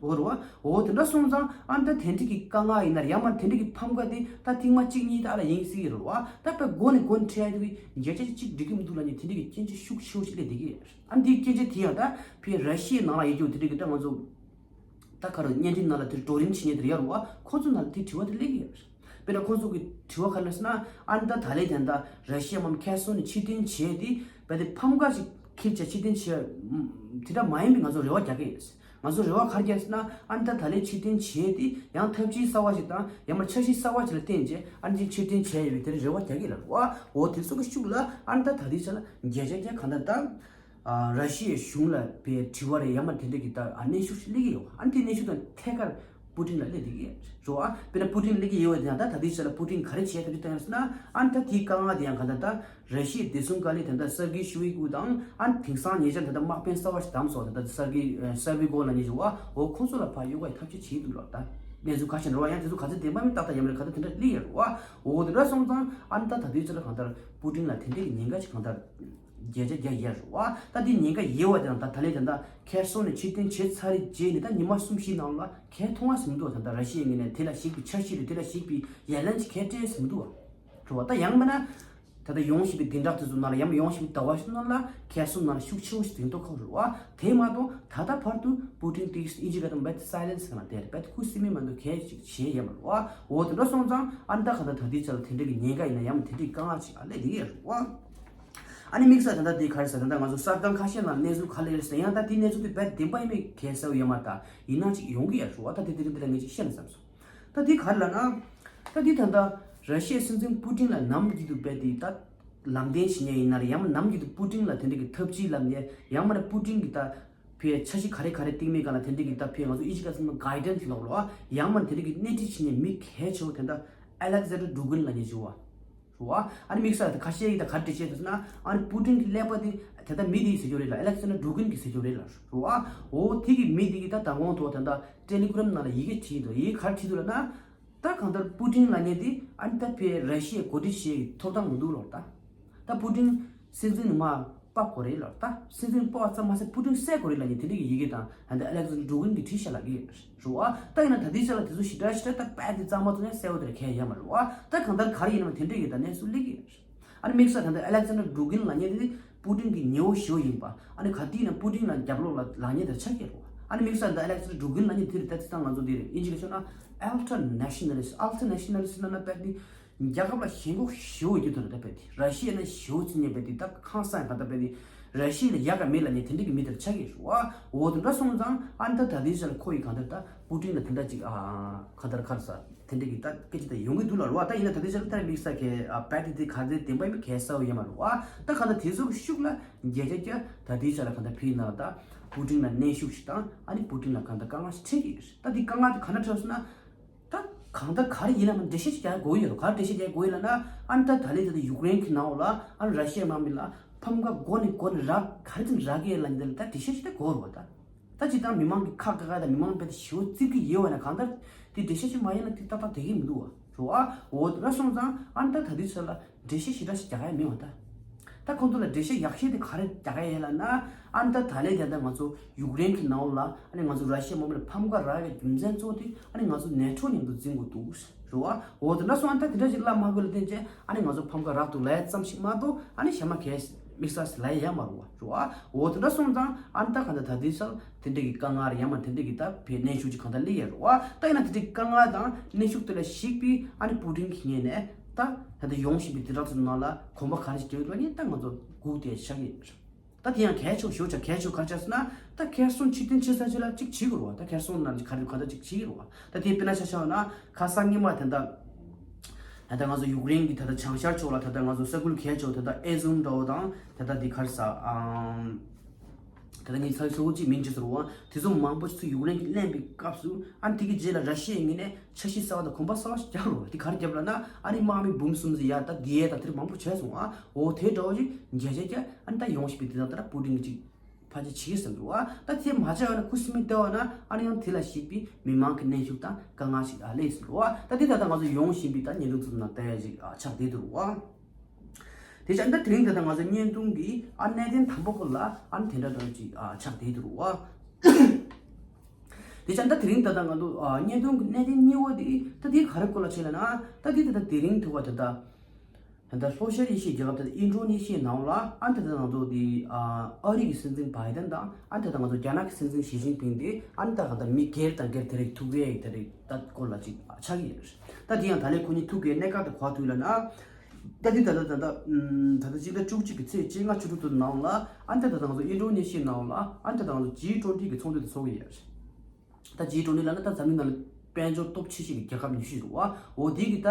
འོ་རེད་བ། འོ་དེ་འདྲ་སོང་ཙང་ཨ་ནི་ད་དེ་འདྲ་གི་དཀའ་ངལ་ཡིན་ན་རེད། ཡང་མ་དེ་འདྲ་གི་ཕམ་ཁ་དེ་ད་ཐེངས་མ་གཅིག་གཉིས་ད་ལ་ཡིན་སྲིད་ཀྱི་རེད་བ། ད་དཔེ་མགོ་ནས་མགོ་ནས་ཁྲལ་དེ་གི་རྒྱལ་ཆ་གཅིག་འགྲིག་གི་མི་འདུག་ལབ་ནས་དེ་འདྲ་གི་སྐྱོན་ཆ་ཤུགས་ཆེ་བོ་ཞིག་སླེབས་བསྡད་ཀྱི་ཡོད། ཨ་ནི་དེའི་སྐྱོན་ཆ་དེ་ཡང་ད་ཕའི་ར་ཤི་ཡའི་ནང་ལ་ཡོད་རྒྱུ་དེ་འདྲ་གི་ད་ང་ཚོ་ད་ག་རེ་བརྙན་འཕྲིན་ནང་ལ་དེ་འགྲོ་རིམ་བྱེད་མཁན་དེ་ཡོད་རེད་བ། ཁོ་ཚོ་ནང་ལ་དེ་དྲི་བ་དེ་སླེབས་ཀྱི་ཡོད། དཔེར་ན་ཁོ་ཚོ་གི་དྲི་བ་ག་རེ་ཟེར་ན། ཨ་ནི་ད་ད་ལན་དེ་འདྲ་ར་ཤི་ཡ་མམ་ཁེར་སོན་ནས་ཕྱིར་འཐེན་བྱས་ཏེ་བས་དེ་ཕམ་ཁ་ཞིག་འཁྱེར་བྱས་ཕྱིར་འཐེན་བྱས་དེ་འདྲ་མ་ཡིན་པའི་ང་ཚོ་རེ་བ་རྒྱག་གི་ཡོད། ང་ཚོ་རེ་བ་ག་རེ་རྒྱག་ཟེར་ན། ཨ་ནི་ད་ད་ལན་ཕྱིར་འཐེན་བྱས་ཏེ་ཡང་ཐབས་ཇུས་གསར་བ་ཞིག་དང་ཡང་མ་འཆར་གཞི་གསར་བ་ཞིག་ལ་བརྟེན་བྱས་ཨ་ནི་ཕྱིར་འཐེན་བྱས་ཡོད་པའི་དེར་རེ་བ་རྒྱག་གི་ལ་རེད་བ། འོ་དེ་ཚོ་གི་ཤུགས་ལ་ཨ་ནི་ད་ད་ལྟའི་ཆ་ལ་བརྒྱ་ཆ་བརྒྱ་གང་ལྟར་ད། ཨ་ར་ཤི་ཡའི་གཞུང་ལ་བའི་དྲི་བ་རེད། ཡང་མ་དེ་འདྲ་གི་ད་ཨ་གནོན་ཤུགས་ཤིག་སླེབས་ཀྱི་ཡོད། ཨ་ནི་དེ་གནོན་ཤུགས་དང་ཐད་ཀར་པུ་ཏིན་ལ་སླེབས་བསྡད་ཀྱི་ཡོད་རེད་བ། དཔེར་ན་པུ་ཏིན་སླེབས་ཀྱི་ཡོད་པ་དེ་ཡང་ད་ད་ལྟའི་ཆ་ལ་པུ་ཏིན་ག་རེ་བྱས་ཐབས་ཤེས་བཏང་ཡོད་ཟེར་ན། ཨ་ནི་ད་དེའི་དཀའ་ངལ་དེ་ཡང་གང་ལྟར་ད་ར་ཤི་ཡའི་བདེ་སྲུང་བཀའ་བློན་ད་ལྟ་སར་གི་ཤོ་ཝི་གུ་དང་ཨ་ནི་དེང་སང་ཉེ་ཆར་ད་ལྟ་དམག་དཔོན་གསར་བ་ཞིག་བདམས་སོང་། ད་ལྟ་སར་གི་སར་བི་གོ་ལབ་མཁན་ཞིག་བ། འོ་ཁོང་ཚོ་ལ་ཕར་གཡུག་ག་ཡི་ཐབས་ཤེས་བྱེད་འདུག་ལབ། ད་གནས་ཚུལ་ཁ་ཤས་འགྲོ་བ་ཡང་དེ་ཚོ་ག་ཚོད་བདེན་པ་མིན་ཏག་ཏག་ཡིན་མིན་ག་ཚོད་དེ་འདྲ་སླེབས་ཡོད་རེད་བ། འོ་དེ་འདྲ་སོང་ཙང་ཨ་ནི་ད་ད་ལྟའི་ཆ་ལ་གང་ལྟར་པུ་ཏིན་ལ་དེ་འདྲའི་ཉེན་ཁ་ཞིག་གང་ལྟར། བརྒྱ་ཆ་བརྒྱ་ཡོད་རེད་བ། ད་དེ་ཉེན་ཁ་ཡོད་པ་དེ་དང་ད་ད་ལན་དེ་འདྲ་ཁེར་སོན་ནས་ཕྱིར་འཐེན་བྱས་ཚར་རེད། རྗེས་ནས་ད་ཉི་མ་གསུམ་བཞིའི་ནང་ལ་གས་མཐོང་བ་ཟིན་འདུག་ད་ད་ར་ཤི་ཡའི་ངོས་ནས་དེ་ལ་གཞིགས་པའི་འཆར་གཞི་རེད། དེ་ལ་གཞིགས་པའི་ཡ་ལན་ཅིག་གས་སྤྲད་ཟིན་འདུག་བ། རེད་བ། ད་ཡང་མིན་ན་ ད་ལྟ་ཡོང་བཞིན་པའི་བདུན་ཕྲག་དེ་ཚོ་ནང་ལ་ཡང་ཡོང་བཞིན་པའི་ཟླ་བ་ཞིག་ནང་ལ་ཁེར་སོང་ནང་ལ་ཤུགས་ཆེ་བོ་ཞིག་འཛིན་ཐོག་ཁག་རུ་བ་དེ་མ་གཏོགས་ད་ལྟ་བར་དུ་པུ་ཏིན་ཏིག་ཨིན་ཇི་ག་དང་བེད་སའི་ལེན་སི་ག་ན་དེར་བེད་ཁུ་སི་མི་མ་གཏོགས་གལ་ཅིག་བྱེད་ཡ་མ་རུ་བ། འོ་དེ་འདྲ་སོང་ཙང་ཨ་ནི་ད་ག་ད་ད་དེ་ཆ་ལ་དེ་འདྲ་གི་ཉེན་ཁ་ཡིན་ན་ཡང་དེ་འདྲའི་དཀའ་ངལ་ཅིག་ཨ་ལས་དེ་ཡ་རུ་བ། ཨ་ནི་དམིགས་བསལ་ད་ལྟ་དེ་ག་རེ་ཟེར་ད་ལྟ་ང་ཚོ་གསར་ཁང་ཁ་ཤས་ནང་གནས་ཚུལ་ག་ལེར་ཟེར་ཡང་ད་དེ་གནས་ཚུལ་དེ་བེད་བདེན་པ་ཡིན་མིན་གལ་གསལ་བོ་ཡོད་མ་རེད། ད་ཡིན་ན་ཅིག་ཡོང་གི་ཡ་རུ་བ། ད་དེ་དེ་རིང་དེ་ལ་ངས་ཅིག་བཤད་ན་བསམ་སོང་། ད་འདི་ག་རེ་ལབ་ན། ད་འདི་ད་ལྟ་ར་ཤི་ཡའི་སྲིད་འཛིན་པུ་ཏིན་ལ་ནམ་རྒྱུན་དུ་རྦད་དེ་ད་ལམ་སྟོན་བྱེད་མཁན་ཡིན་ན་རེད། ཡང་མིན་ནམ་རྒྱུན་དུ་པུ་ཏིན་ལ་དེ་འདྲ་གི་ཐབས་ཇུས་ལབ་མཁན། ཡང་མིན་པུ་ཏིན་གི་ད་ཕའི་འཆར་གཞི་ག་རེ་ག་རེ་བཏིང་མེད་ག་ལ་དེ་འདྲ་གི་ད་ཕའི་ང་ཚོ་ཨི་ཇི་ག་ཚོ་ན་གའི་ཌན་སི་ལོག་ལོ། ཡང་མིན་དེ་འདྲ་གི་སྣེ་ཁྲིད་བྱེད་མཁན་མི་གལ་ཆེ་བོ་དེ་འདྲ་ཨ་ལེག་ཟན་ཌར་ཌུ་གིན་ལབ་མཁན་ཅིག་ཡོད་པ། རེད་བ། ཨ་ནི་དམིགས་བསལ་དུ་ཁ་ཤས་ཀྱིས་ད་ག་རེ་འགྲེལ་བཤད་བྱས་འདུག་ཟེར་ན། ཨ་ནི་པུ་ཏིན་གྱི་ཀླད་པ་དེ་ད་ལྟ་མི་དེ་ཟེར་རྒྱུ་རེད་ལ། ཨ་ལེག་སན་ཌར་ཌུ་གིན་གྱིས་ཟེར་རྒྱུ་རེད་ལ། རེད་བ། འོ་དེ་གི་མི་དེ་གིས་ད་མདང་དགོང་ཐོག་ད་ལྟ་ཊེ་ལི་གྷི་རམ་ནང་ལ་ཡི་གེ་བྲིས་འདུག་ཡི་གེ་ག་རེ་བྲིས་འདུག་ལབ་ན། ད་གང་ལྟར་པུ་ཏིན་ལབ་མཁན་དེ་ཨ་ནི་ད་ཕའི་ར་ཤི་ཡའི་འགོ་ཁྲིད་བྱེད་ཀྱི་ཐོབ་ཐང་མི་འདུག་ལབ། ད་ད་པུ་ཏིན་སྲིད་འཛིན་ནི་མར་ཕབ་དགོས་རེད་ལབ། ད་སྲིད་འཛིན་ཕབ་པ་ཙམ་མ་ཟད་པུ་ཏིན་བསད་དགོས་རེད་ལབ་མཁན་དེ་འདྲ་གི་ཡི་གེ་དང་ཨ་ནི་ཨ་ལེག་སན་ཌར་ཌུ་གིན་གྱིས་བྲིས་བཞག་ལབ་ཀྱི་རེད་བ། ད་ཡིན་ན་ད་ལྟའི་ཆ་ལ་དེ་ཚོ་ཞེ་དྲག་ཞེ་དྲག་ད་རྦད་དེ་གཙང་མ་ཚོ་ནས་གསལ་བོ་དེ་འདྲ་གང་ཡང་ཡོད་མ་རེད་བ། ད་གང་ལྟར་ག་རེ་ཡིན་ནའང་དེ་འདྲ་གི་ད་གནས་ཚུལ་སླེབས་ཀྱི་རེད། ཨ་ནི་དམིགས་བསལ་ད་ལྟ་ཨ་ལེག་སན་ཌར་ཌུ་གིན་ལབ་མཁན་དེ་པུ་ཏིན་གྱི་ཉེ་བོ་ཞེ་པོ་ཡིན་པ། ཨ་ནི་ག་དུས་ཡིན་ན་པུ་ཏིན་ལ་རྒྱབ་ལོགས་ལ་ལབ་མཁན་དེ་ཆགས་ཀྱི་རེད་བ། ཨ་ནི་དམིགས་བསལ་ད་ཨ་ལེག་སན་ཌར་ཌུ་གིན་ལབ་མཁན་དེ་རེད། ད་དེ་ད་ང་ཚོ་འདི་རེད། ཨིན་ཇི་ལ་ཤོད་ན་ཨལ་ཊར་ནེ་ཤ་ནལ་ལིསི་ཊི། ཨལ་ཊར་ནེ་ཤ་ནལ་ལིསི་ཊི་ལབ་ན་རྦད་དེ་རྒྱལ་ཁབ་ལ་ཞེན་ཁོག་ཞེ་པོ་ཡོད་རྒྱུ་དེ་རེད། ད་རྦད་དེ་ར་ཤི་ཡ་ན་ཞེ་པོ་བརྩི་མཁན། རྦད་དེ་ད་ཁ་སང་གང་ལྟར་རྦད་དེ་ར་ཤི་ཡ་ལ་ཡག་ག་མེད་ལབ་མཁན་དེ་འདྲ་གི་མི་དེ་ཆགས་ཀྱི་རེད་བ། འོ་དེ་འདྲ་སོང་ཙང་ཨ་ནི་ད་ད་ལྟའི་ཆ་ལ་ཁོ་ཡིས་གང་ལྟར་ད་པུ་ཏིན་ལ་དེ་འདྲ་ཅིག་ཨ་གང་ལྟར་ག་རེ་ཟ་དེ་འདྲ་གི་ད་སྐད་ཆ་ད་ཡོང་གི་འདུག་ལབ་རེད་བ། ད་ཡིན་ན་ད་ལྟའི་ཆ་ལ་ད་དམིགས་བསལ་གྱི་ཨ་རྦད་དེ་དེ་ག་ཚོད་བདེན་པ་ཡིན་མིན་གལ་གསལ་བོ་ཡོད་མ་རེད་བ། ད་གང་ལྟར་དེ་ཚོ་གི་ཤུགས་ལ་བརྒྱ་ཆ་བརྒྱ་ད་ལྟའི་ཆ་ལ་གང་ལྟར་ཕའི་ནང་ད་པུ་ཏིན་ལ་གནོན་ཤུགས་ཤིག་དང་། ཨ་ནི་པུ་ཏིན་ལ་གང་ལྟར་དཀའ་ངལ་ཞིག་འཕྲད་ཀྱི་ཡོད་རེད། ད་དེ་དཀའ་ངལ་དེ་ག་འདྲ་འཕྲད་སོང་ན། ད་གང་ལྟར་ག་རེ་ཡིན་ན་མ་འགྲེལ་བཤད་ཅིག་རྒྱག་དགོས་ཡོད་རེད། ག་རེ་འགྲེལ་བཤད་རྒྱག་དགོས་ཡོད་ལབ་ན། ཨ་ནི་ད་ད་ལན་ད་ལྟ་ཡུཀ་རེན་གྱི་ནང་ལ་ཨ་ནི་ར་ཤི་ཡའི་དམག་མི་ལ་ཕམ་ཁ་མགོ་ནས་མགོ་ནས་རག་ག་རེ་ཙམ་རག་གི་ཡོད་ལབ་འདི་ལ་ད་འགྲེལ་བཤད་ཅིག་ད་དགོས་རེད་བ། ད་ད་ཅིག་ད་མི་མང་གི་ཁ་བཀག་ག་དང་མི་མང་དཔེ་ད་ཞེ་པོ་རྩིབ་ཀྱི་ཡོད་བ་ན། གང་ལྟར་དེ་འགྲེལ་བཤད་ཅིག་མ་བྱས་ན་དེ་ཏག་ཏག་བསྡད་ཀྱི་མི་འདུག་བ། རེད་བ། འོ་དེ་འདྲ་སོང་ཙང་ཨ་ནི་ད་ད་ལྟའི་ཆ་ལ་འགྲེལ་བཤད་ཞེ་དྲག་ཞིག་རྒྱག་ཡ་མེད་བ་ད། ད་ཁོང་ཚོ་ལ་འགྲེལ་བཤད་ཡག་ཤོས་དེ་ག་རེ་རྒྱག་ཡ་ཡོད་ལབ་ན། ཨ་ནི་ད་ད་ལན་ད་ལྟ་ང་ཚོ་ཡུཀ་རེན་གྱི་ནང་ལ་ཨ་ནི་ང་ཚོ་ར་ཤི་ཡ་དམག་མི་ལ་ཕམ་ཁ་རག་ཡ་རྒྱུ་མཚན་གཙོ་བོ་དེ་ཨ་ནི་ང་ཚོ་ནེ་ཊོ་མཉམ་དུ་འཛིང་དགོས་འདུག་རེད་བ། འོ་དེ་འདྲ་སོང་ཨ་ནི་ད་དེ་འདྲ་ཞིག་ལབ་མ་དགོས་ལ་བརྟེན་བྱས་ཨ་ནི་ང་ཚོ་ཕམ་ཁ་རག་འདུག་ལབ་ཡ་ཙམ་ཞིག་མ་གཏོགས་ཨ་ནི་གཞན་མ་གས་དམིགས་བསལ་ཞིག་ལབ་ཡ་ཡོད་མ་རེད་བ། རེད་བ། འོ་དེ་འདྲ་སོང་ཙང་ཨ་ནི་ད་ག་ད་ད་དེ་སར་དེ་འདྲ་གི་དཀའ་ངལ་རེད། ཡང་མ་དེ་འདྲ་གི་ད་བའི་གནོན་ཤུགས་ཅིག་གང་ལྟར་སླེབས་ཡོད་རེད་བ། ད་ཡིན་ན་དེ་འདྲའི་དཀའ་ངལ་དང་གནོན་ཤུགས་དེ་ལ་གཞིགས་པའི་ཨ་ནི་པུ་ཏིན་གྱི་ངོས་ནས་ད་ད་ལྟ་ཡོང་བཞིན་པའི་དེ་དག་ཚོའི་ནང་ལ་གོམ་པ་ག་རེ་ཞིག་རྒྱག་ཡོད་པ་ནི་ད་ང་ཚོ་སྒུག་བསྡད་བཞག་གི་ཡོད་རེད། ད་དེ་ཡང་གལ་ཆེ་བ་ཞེ་པོ་ཆགས། གལ་ཆེ་བ་ག་རེ་ཆགས་ཟེར་ན། ད་ཁེར་སོང་ཕྱིར་འཐེན་བྱེད་ས་ཅིག་ལ་ཅིག་བྱེད་དགོས་རེད་བ། ད་ཁེར་སོང་ནང་ག་རེ་ག་འདྲ་ཅིག་བྱེད་ཀྱི་རེད་བ། ད་དེ་དཔེར་ན་ཆ་བཞག་ན་ཁ་སང་ཉི་མ་དེ་འདྲ་ད་ལྟ་ང་ཚོ་ཡུཀ་རེན་གྱི་ད་ལྟ་བྱང་ཤར་ཕྱོགས་ལ་ད་ལྟ་ང་ཚོ་ས་ཁུལ་གལ་ཆེ་བ་ད་ལྟ་ཨེ་ཟུམ་འདྲ་བོ་དང་། ད་ལྟ་འདི་ག་རེ་ཟ་ཨམ། ད་ལྟ་ངས་ཚ་ཚ་བོ་གཅིག་མིང་ཅིག་ཟེར་བ། དེ་ཚོ་མང་པོ་ཞིག་ཚུར་ཡུཀ་རེན་གྱིས་ལེན་པའི་སྐབས་སུ་ཨ་ནི་དེ་གི་རྗེས་ལ་ར་ཤི་ཡའི་ངོས་ནས་འཆར་གཞི་གསར་བ་དང་གོམ་པ་གསར་བ་ཞིག་རྒྱག་རོགས། དེ་ག་རེ་རྒྱབ་ལབ་ན། ཨ་ནི་དམག་མི་འབུམ་གསུམ་ཙམ་ཡར་ད་རྒྱལ་ཡས་དང་དེར་མང་པོ་བྱས་སོང་ཨ། འོ་དེ་འདྲ་བོ་ཞིག་མཇལ་བྱས་ཀྱང་ཨ་ནི་ད་ཡོང་བཞིན་པའི་དེ་དག་ད་ལྟ་པུ་ཏིན་གྱིས་ཅིག་ཕལ་ཆེར་བྱེད་ཀྱི་ཟེར་འདུག་ཨ། ད་དེ་མ་བྱས་ཡོད་ན་ཁུ་སིམ་མེར་བསྡད་པ་ན་ཨ་ནི་ཡང་དེ་ལ་གཞིགས་པའི་མི་མང་གི་གནོན་ཤུགས་དང་དཀའ་ངལ་ཞིག་ཨ་སླེབས་ཟེར་འདུག་ཨ། ད་དེ་ད་ལྟ་ང་ཚོ་ཡོང་བཞིན་པའི་ད་བརྙན་ཐུང་ཚོ་ནང་ལྟ་ཡ་ཞིག་ཨ་ཆགས་བསྡད་འདུག་ཨ། དེ་བྱས་ད་དེ་རིང་ད་ལྟ་ང་ཚོ་བརྙན་ཐུང་གི་ཨ་གནད་དོན་དང་པོ་སྐོར་ལ་ཨ་ནི་དེ་འདྲ་འདྲ་ཅིག་ཨ་ཆགས་བསྡད་འདུག་ཨ། དེ་བྱས་ད་དེ་རིང་ད་ལྟ་ང་ཚོ་ཨ་བརྙན་ཐུང་གི་གནད་དོན་གཉིས་པ་དེ་ད་དེ་ག་རེ་སྐོར་ལ་བྱས་ལབ་ན། ད་དེ་ད་ལྟ་དེ་རིང་ཐུག་པ་ད་ལྟ་ད་ལྟ་ལྷོ་ཤར་ཨེ་ཤི་ཡའི་རྒྱལ་ཁབ་ད་ལྟ་ཨིན་ཌོ་ནེ་ཤི་ཡའི་ནང་ལ་ཨ་ནི་ད་ལྟ་ང་ཚོ་དེ་ཨ་ཨ་རི་གི་སྲིད་འཛིན་བྷའི་ཏན་དང་ཨ་ནི་ད་ལྟ་ང་ཚོ་རྒྱ་ནག་གི་སྲིད་འཛིན་ཞི་ཅིན་ཕིང་དེ་ཨ་ནི་ད་ག་ད་མི་སྒེར་དང་སྒེར་དེ་རིགས་ཐུག་ཡས་དེ་རིགས་ད་སྐོར་ལ་ཅིག་ཆགས་ཀྱི་ཡོད་རེད། ད་དེ་ཡང་ད་ལན་ཁོ་གཉིས་ཐུག་གི་གནད་འགག་དེ་ག་པར་ཐུག་ལབ་ན། ད་དེ་ད་ལྟ་ད་ལྟ་ཨམ་ད་ལྟ་སྤྱི་ཟླ་བཅུ་གཅིག་གི་ཚེས་བཅོ་ལྔ་བཅུ་དྲུག་དེ་ནང་ལ་ཨ་ནི་ད་ལྟ་ང་ཚོ་ཨིན་ཌོ་ནེ་ཤི་ཡའི་ནང་ལ་ཨ་ནི་ད་ལྟ་ང་ཚོ་ཇི་ཊུ་ཝེན་ཊི་གི་ཚོགས་འདུ་དེ་ཚོགས་ཀྱི་ཡོད་རེད། ད་ཇི་ཊུ་ཝེན་ཊི་ལབ་ན་ད་འཛམ་གླིང་ནང་ལ་དཔལ་འབྱོར་སྟོབས་ཆེ་ཤོས་ཀྱི་རྒྱལ་ཁབ་ཉི་ཤུ་རེད་བ། འོ་དེ་གི་ད་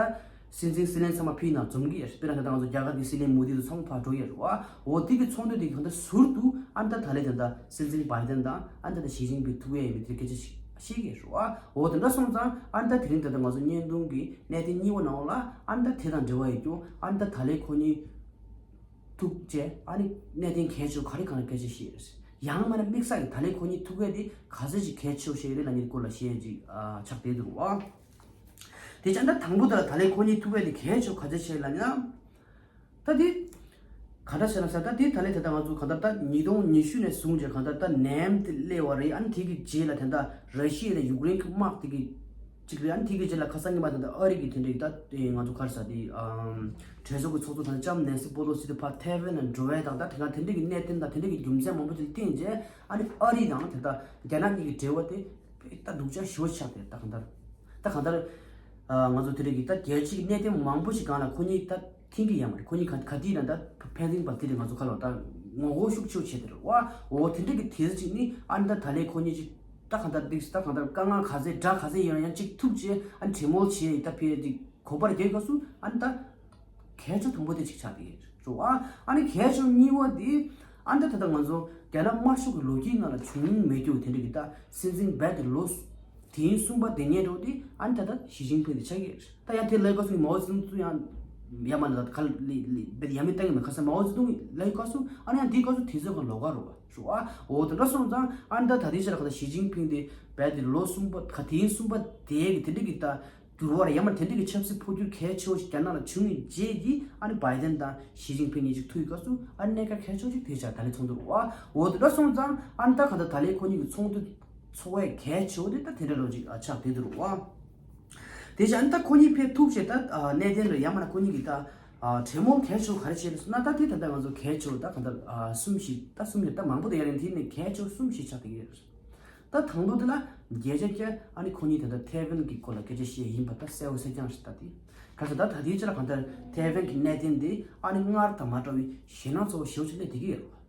སྲིད་འཛིན་སྲིད་བློན་ཚང་མ་ཕའི་ནང་འཛོམས་ཀྱི་ཡོད་རེད། དཔེར་ན་ད་ལྟ་ང་ཚོ་རྒྱ་གར་གྱི་སྲིད་བློན་མོ་དི་དང་ཚང་མ་ཕར་འགྲོ་ཡོད་རེད་བ། འོ་དེ་གི་ཚོགས་འདུ་དེ་གང་ལྟར་ཟུར་དུ་ཨ་ནི་ད་ད་ལན་ད་ལྟ་སྲིད་འཛིན་བྷའི་ཏན་དང་ཨ་ནི་ད་ལྟ་ཞི་ཅིན་ཕིང་ཐུག་ཡས་ཡིན་མིན་དེ་སྐད་ཆ་ཞིག་བཤད་ཀྱི་ཡོད་རེད་བ། འོ་དེ་འདྲ་སོང་ཙང་ཨ་ནི་ད་དེ་རིང་ད་ལྟ་ང་ཚོ་བརྙན་ཐུང་གི་གནད་དོན་གཉིས་པ་ནང་ལ་ཨ་ནི་ད་དེ་དང་འབྲེལ་བ་ཡོད་རྒྱུ་ཨ་ནི་ད་ད་ལན་ཁོ་གཉིས་ཐུག་རྗེས་ཨ་ནི་གནད་དོན་གལ་ཆེ་བ་ག་རེ་གང་རེ་སྐད་ཆ་བཤད་ཡོད་རེད། ཡང་མིན་ན་དམིགས་བསལ་གྱི་ད་ལན་ཁོ་གཉིས་ཐུག་ཡས་དེ་ག་ཚོད་ཅིག་གལ་ཆེ་བོ་ཞིག་རེད་ལབ་མཁན་སྐོར་ལ་བཤད་ཅིག་ཨ་ཆགས་བསྡད་འདུག་བ། དེ་བྱས་ད་དང་པོ་ད་ད་ལན་ཁོ་གཉིས་ཐུག་ཡས་དེ་གལ་ཆེ་བོ་ག་ཚོད་ཆེ་ལབ་ན། ད་དེ་ག་འདྲ་བྱས་ན་ཟེར་ད་དེ་ད་ལན་ད་ལྟ་ང་ཚོ་གང་ལྟར་ད་ཉིས་སྟོང་ཉི་ཤུ་ནས་བཟུང་བྱས་གང་ལྟར་ད་ནེམ་དེ་སླེབས་པ་རེད། ཨ་ནི་དེ་གི་རྗེས་ལ་ད་ལྟ་ར་ཤི་ཡ་དང་ཡུཀ་རེན་གྱི་དམག་དེ་གི་ གཅིག་རེད། ཨ་ནི་དེ་གི་རྗེས་ལ་ཁ་སང་ཉི་མ་དང་ཨ་རི་གི་དེ་འདྲའི་ད་དེ་ང་ཚོ་ག་རེ་ཟེར་དེ་ཨམ་གྲོས་ཚོགས་ཀྱི་ཚོགས་གཙོ་དང་ལྕམ་ནན་སི་པོ་ལོ་སི་དེ་ཕར་ཐའེ་ཝན་ལ་འགྲོ་བའི་དང་ད་དེ་ག་དེ་འདྲའི་གི་གནད་དོན་དང་དེ་འདྲའི་གི་རྒྱུ་མཚན་མང་པོ་ཅིག་ལ་བརྟེན་རྗེས་ཨ་ནི་ཨ་རི་དང་དེ་ད་རྒྱ་ནག་གཉིས་ཀྱི་འབྲེལ་བ་དེ་ད་སྡུག་ཅག་ཞེ་པོ་ཆགས་ཏེ་ད་གང་ལྟར་ད་གང་ལྟར་ཨ་ང་ཚོ་དེ་འདྲའི་གི་ད་རྒྱལ་སྤྱིའི་གནད་དོན་མང་པོ་ཞིག་སྒང་ལ་ཁོ་གཉིས་ད་མཐུན་གྱི་ཡོད་མ་རེད། ཁོ་གཉིས་ག་ག་དུས་ན་ད་ཕན་ཚུན་བར་དེ་རེད། ང་ཚོ་ཁ་ལོ་ད་ངོ་རྒོལ་ཤུགས་ཆེ་བྱེད་དེ་རེད་བ། འོ་དེ་འདྲ་གི་དེ་ཟེར་ཅིག་ནི་ཨ་ནི་ད་ད་ལས་ཁོ་གཉིས་ཅིག་ད་གང་ལྟར་འདུག་ད་གང་ལྟར་དཀའ་ངལ་ག་ཚད་དགྲ་ག་ཚད་ཡོད་ན་ཡང་ཅིག་ཐུག་བྱས་ཨ་ནི་གྲོས་མོལ་བྱས་ད་ཕེ་ཅིག་གོ་པར་རྒྱག་སྐབས་སུ་ཨ་ནི་ད་གལ་ཆེ་དང་པོ་དེ་ཅིག་ཆགས་དེ་རེད་བ། ཨ་ནི་གལ་ཆེ་གཉིས་པ་དེ་ཨ་ནི་ད་ད་ང་ཚོ་རྒྱ་ནག་དམར་ཤོག་གི་ལོ་རྒྱུས་ནང་ལ་བྱུང་མྱོང་མེད་རྒྱུ་དེ་འདྲ་གི་ད་སྲིད་འཛིན་རྦད་དེ་ལོ་དེ་ཡིན་གསུམ་པ་དེ་ཉིད་འགྲོ་དེ་ཨ་ནི་ད་ལྟ་ཞི་ཅིན་ཕིང་དེ་ཆགས་ཀྱི་རེད། ད་ཡང་དེ་ལས་ཀ་སོང་མའོ་ཙེ་ཏུང་ཡང་ཡ་མ་ན་ད་ག་ལི་ལི་བེད་ཡ་མི་ཏང་གི་མེད་ཁ་སང་མའོ་ཙེ་ཏུང་ལས་ཀ་སོང་ཨ་ནི་ཡང་དེ་ཀ་སོང་དེ་ཚོ་ག་ལོག་ག་རུ་བ་ཞུ་ཨ་འོ་དེ་འདྲ་སོང་ཙང་ཨ་ནི་ད་ད་དེ་ཆ་ལ་ག་ད་ཞི་ཅིན་ཕིང་དེ་རྦད་དེ་ལོ་གསུམ་པ་ག་དེ་ཡིན་གསུམ་པ་དེ་གི་དེ་འདྲ་གི་ད་འགྱུར་བ་ར་ཡ་མ་དེ་འདྲ་གི་ཆབ་སྲིད་འཕོ་འགྱུར་གལ་ཆེ་བོ་ཞིག་རྒྱ་ནག་ལ་བྱུང་བའི་རྗེས་ཀྱི་ཨ་ནི་བའི་ཏན་དང་ཞི་ཅིན་ཕིང་གཉིས་ཀྱི་ཐུག་ཡོད་སྐབས་སུ་ཨ་ནི་གནད་འགག་གལ་ཆེ་བོ་ཞིག་དེ་ཆ་ད་ལས་ཚོགས་འདུ་རུ་བ་འོ་དེ་འདྲ་སོང་ཙང་ཨ་ནི་ད་ག་ད་ད་ལས་ཁོ་གཉིས་ཀྱི་ཚོགས་འདུ་ཚོགས་པའི་གལ་ཆེ་བོ་དེ་ད་དེ་འདྲ་རོ་ཅིག་ཨ་ཆགས་དེ་འདུག་རུ་བ། དེ་བཞིན་ད་ཁོ་གཉིས་ཕེབས་ཐུབ་བྱས་ད་གནད་དོན་རེ་ཡ་མ་ན་ཁོ་གཉིས་ཀྱིས་ད་གྲོས་མོལ་གལ་ཆེ་བོ་ག་རེ་བྱས་ཟེར་ན་ད་དེ་ད་ལྟ་ང་ཚོ་གལ་ཆེ་བོ་ད་ག་ད་གསུམ་བཞི་ད་གསུམ་ཡོད་ད་མང་པོ་དེ་ཡ་རེད། དེ་ནས་གལ་ཆེ་བོ་གསུམ་བཞི་ཆགས་ཀྱི་ཡོད། ད་དང་པོ་དེ་ལ་བརྒྱ་ཆ་བརྒྱ་ཨ་ནི་ཁོ་གཉིས་ད་ལྟ་ཐའེ་ཝན་གྱི་སྐོར་ལ་སྐད་ཆ་བཤད་ཡིན་པ་ད་གསལ་བོ་གསལ་རྐྱང་རེད། ད་དེ་ག་ཚོད་ད་ད་དེའི་ཆ་ལ་ག་ད་ཐའེ་ཝན་གྱི་གནད་དོན་དེ་ཨ་ནི་སྔར་དང་མ་འདྲ་བའི་ཞེད་སྣང་ཚ་བོ་ཞེ་པོ་ཅིག་སླེབས་བསྡད་ཀྱི་ཡོད་རེད།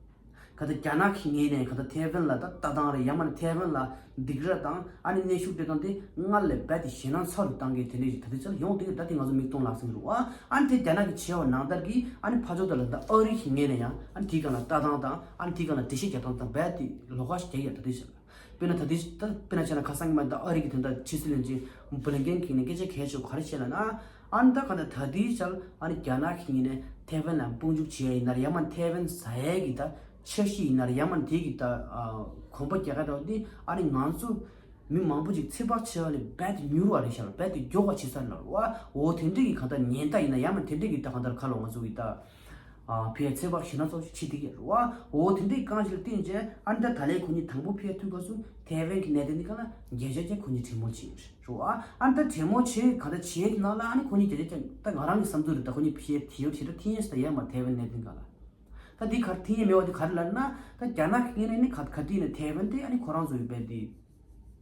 ག་ད་རྒྱ་ནག་གི་ངོས་ནས་ག་ད་ཐའེ་ཝན་ལ་ད་ལྟ་སྟངས་རེད་ཡང་མིན་ན་ཐའེ་ཝན་ལ་སྡིགས་ར་དང་ཨ་ནི་གནོན་ཤུགས་སྤྲད་སྟངས་དེ་སྔར་ལས་རྦད་དེ་ཞེད་སྣང་ཚ་རུ་བཏང་གི་དེ་འདྲ་ཞིག་ད་ལྟའི་ཆར་ཡོང་བསྡད་ཀྱི་ད་དེ་ང་ཚོ་མིག་མཐོང་ལག་ཟིན་རུ་བ། ཨ་ནི་དེ་རྒྱ་ནག་གི་བྱས་པ་ནང་ལྟར་གྱི་ཨ་ནི་ཕར་ཕྱོགས་དེ་ལ་ད་ཨ་རི་གི་ངོས་ནས་ཡང་ཨ་ནི་དེའི་སྒང་ལ་ལྟ་སྟངས་དང་ཨ་ནི་དེའི་སྒང་ལ་འགྲེལ་བཤད་རྒྱག་སྟངས་དང་རྦད་དེ་ལོགས་ཀ་ཞིག་རྒྱག་ཡ་ད་ལྟའི་ཆར་དཔེར་ན་ད་ལྟའི་ད་དཔེར་ན་བྱས་ན་ཁ་སང་ཉི་མ་ད་ཨ་རི་གི་དོན་དག་ཕྱི་སྲིད་བློན་ཆེན་བྷི་ལིན་ཀེན་གྱིས་ནས་སྐད་ཆ་གལ་ཆེ་བོ་ག་རེ་བཤད་ལབ་ན། ཨ་ནི་ད་ག་ད་ད་ལྟའི་ཆར་ཨ་ནི་རྒྱ་ནག་གི་ངོས་ནས་ཐའེ་ཝན་ལ་དཔུང་འཇུག་བྱེད་ཡ་ཡིན་ན་རེད་ཡང་མིན་ན་ཐའེ་ཝན་ཟ་ཡ་གི་ད་འཆར་གཞི་ཡིན་ན་རེད་ཡང་མིན་ན་དེ་གི་ད་གོམ་པ་རྒྱག་ག་འདྲ་བ་དེ་ཨ་ནི་ང་ཚོ་མི་མང་པོ་ཅིག་ཚོད་དཔག་བྱས་པ་ལས་རྦད་དེ་མྱུར་བ་རེད་ཤག་རྦད་དེ་མགྱོགས་པ་བྱེད་ས་ལ་བ། འོ་དེ་འདྲ་གི་གང་ལྟར་ཉེན་བརྡ་ཡིན་ན་ཡང་མིན་དེ་འདྲ་གི་ད་གང་ལྟར་ཁ་ལོ་ང་ཚོ་གི་ད་ཕའི་ཚོད་དཔག་ཞེད་སྣང་ཚ་བོ་ཞིག་བྱེད་བསྡད་ཀྱི་རེད་བ། འོ་དེ་འདྲའི་རྐང་ཞིག་ལ་བརྟེན་བྱས་ཨ་ནི་ད་ད་ལས་ཁོ་གཉིས་དང་པོ་ཕེབས་ཐུབ་སྐབས་སུ་ཐའེ་ཝན་གྱི་གནད་དོན་འདི་ག་ལ་བརྒྱ་ཆ་བརྒྱ་ཁོ་གཉིས་གྲོས་མོལ་བྱེད་ཀྱི་རེད་བ། ཨ་ནི་ད་གྲོས་མོལ་བྱེད་ག་འདྲ་བྱེད་ཀྱི་ནང་ལ་ཨ་ནི་ཁོ་གཉིས་བརྒྱ་ཆ་བརྒྱ་ད་ང་རང་གི་བསམ་ཚུལ་རེད། ད་ཁོ་གཉིས་ཕེབས་དེ་ཡོད་བྱེད་ད་འཐེན་ཡས་ད་ཡས་མ་ཐའེ་ཝན་གནད་དོན་ག་ལ་ད་འདི་གར་འཐེན་ཡས་མེད་བ་འདི་ག་རེ་ལབ་ན་ད་རྒྱ་ནག་གི་ངོས་ནས་ནི་ག་ག་དུས་ནས་ཐའེ་ཝན་དེ་ཨ་ནི་ཁོ་རང་ཚོ་ཡོད་པའི་འདི།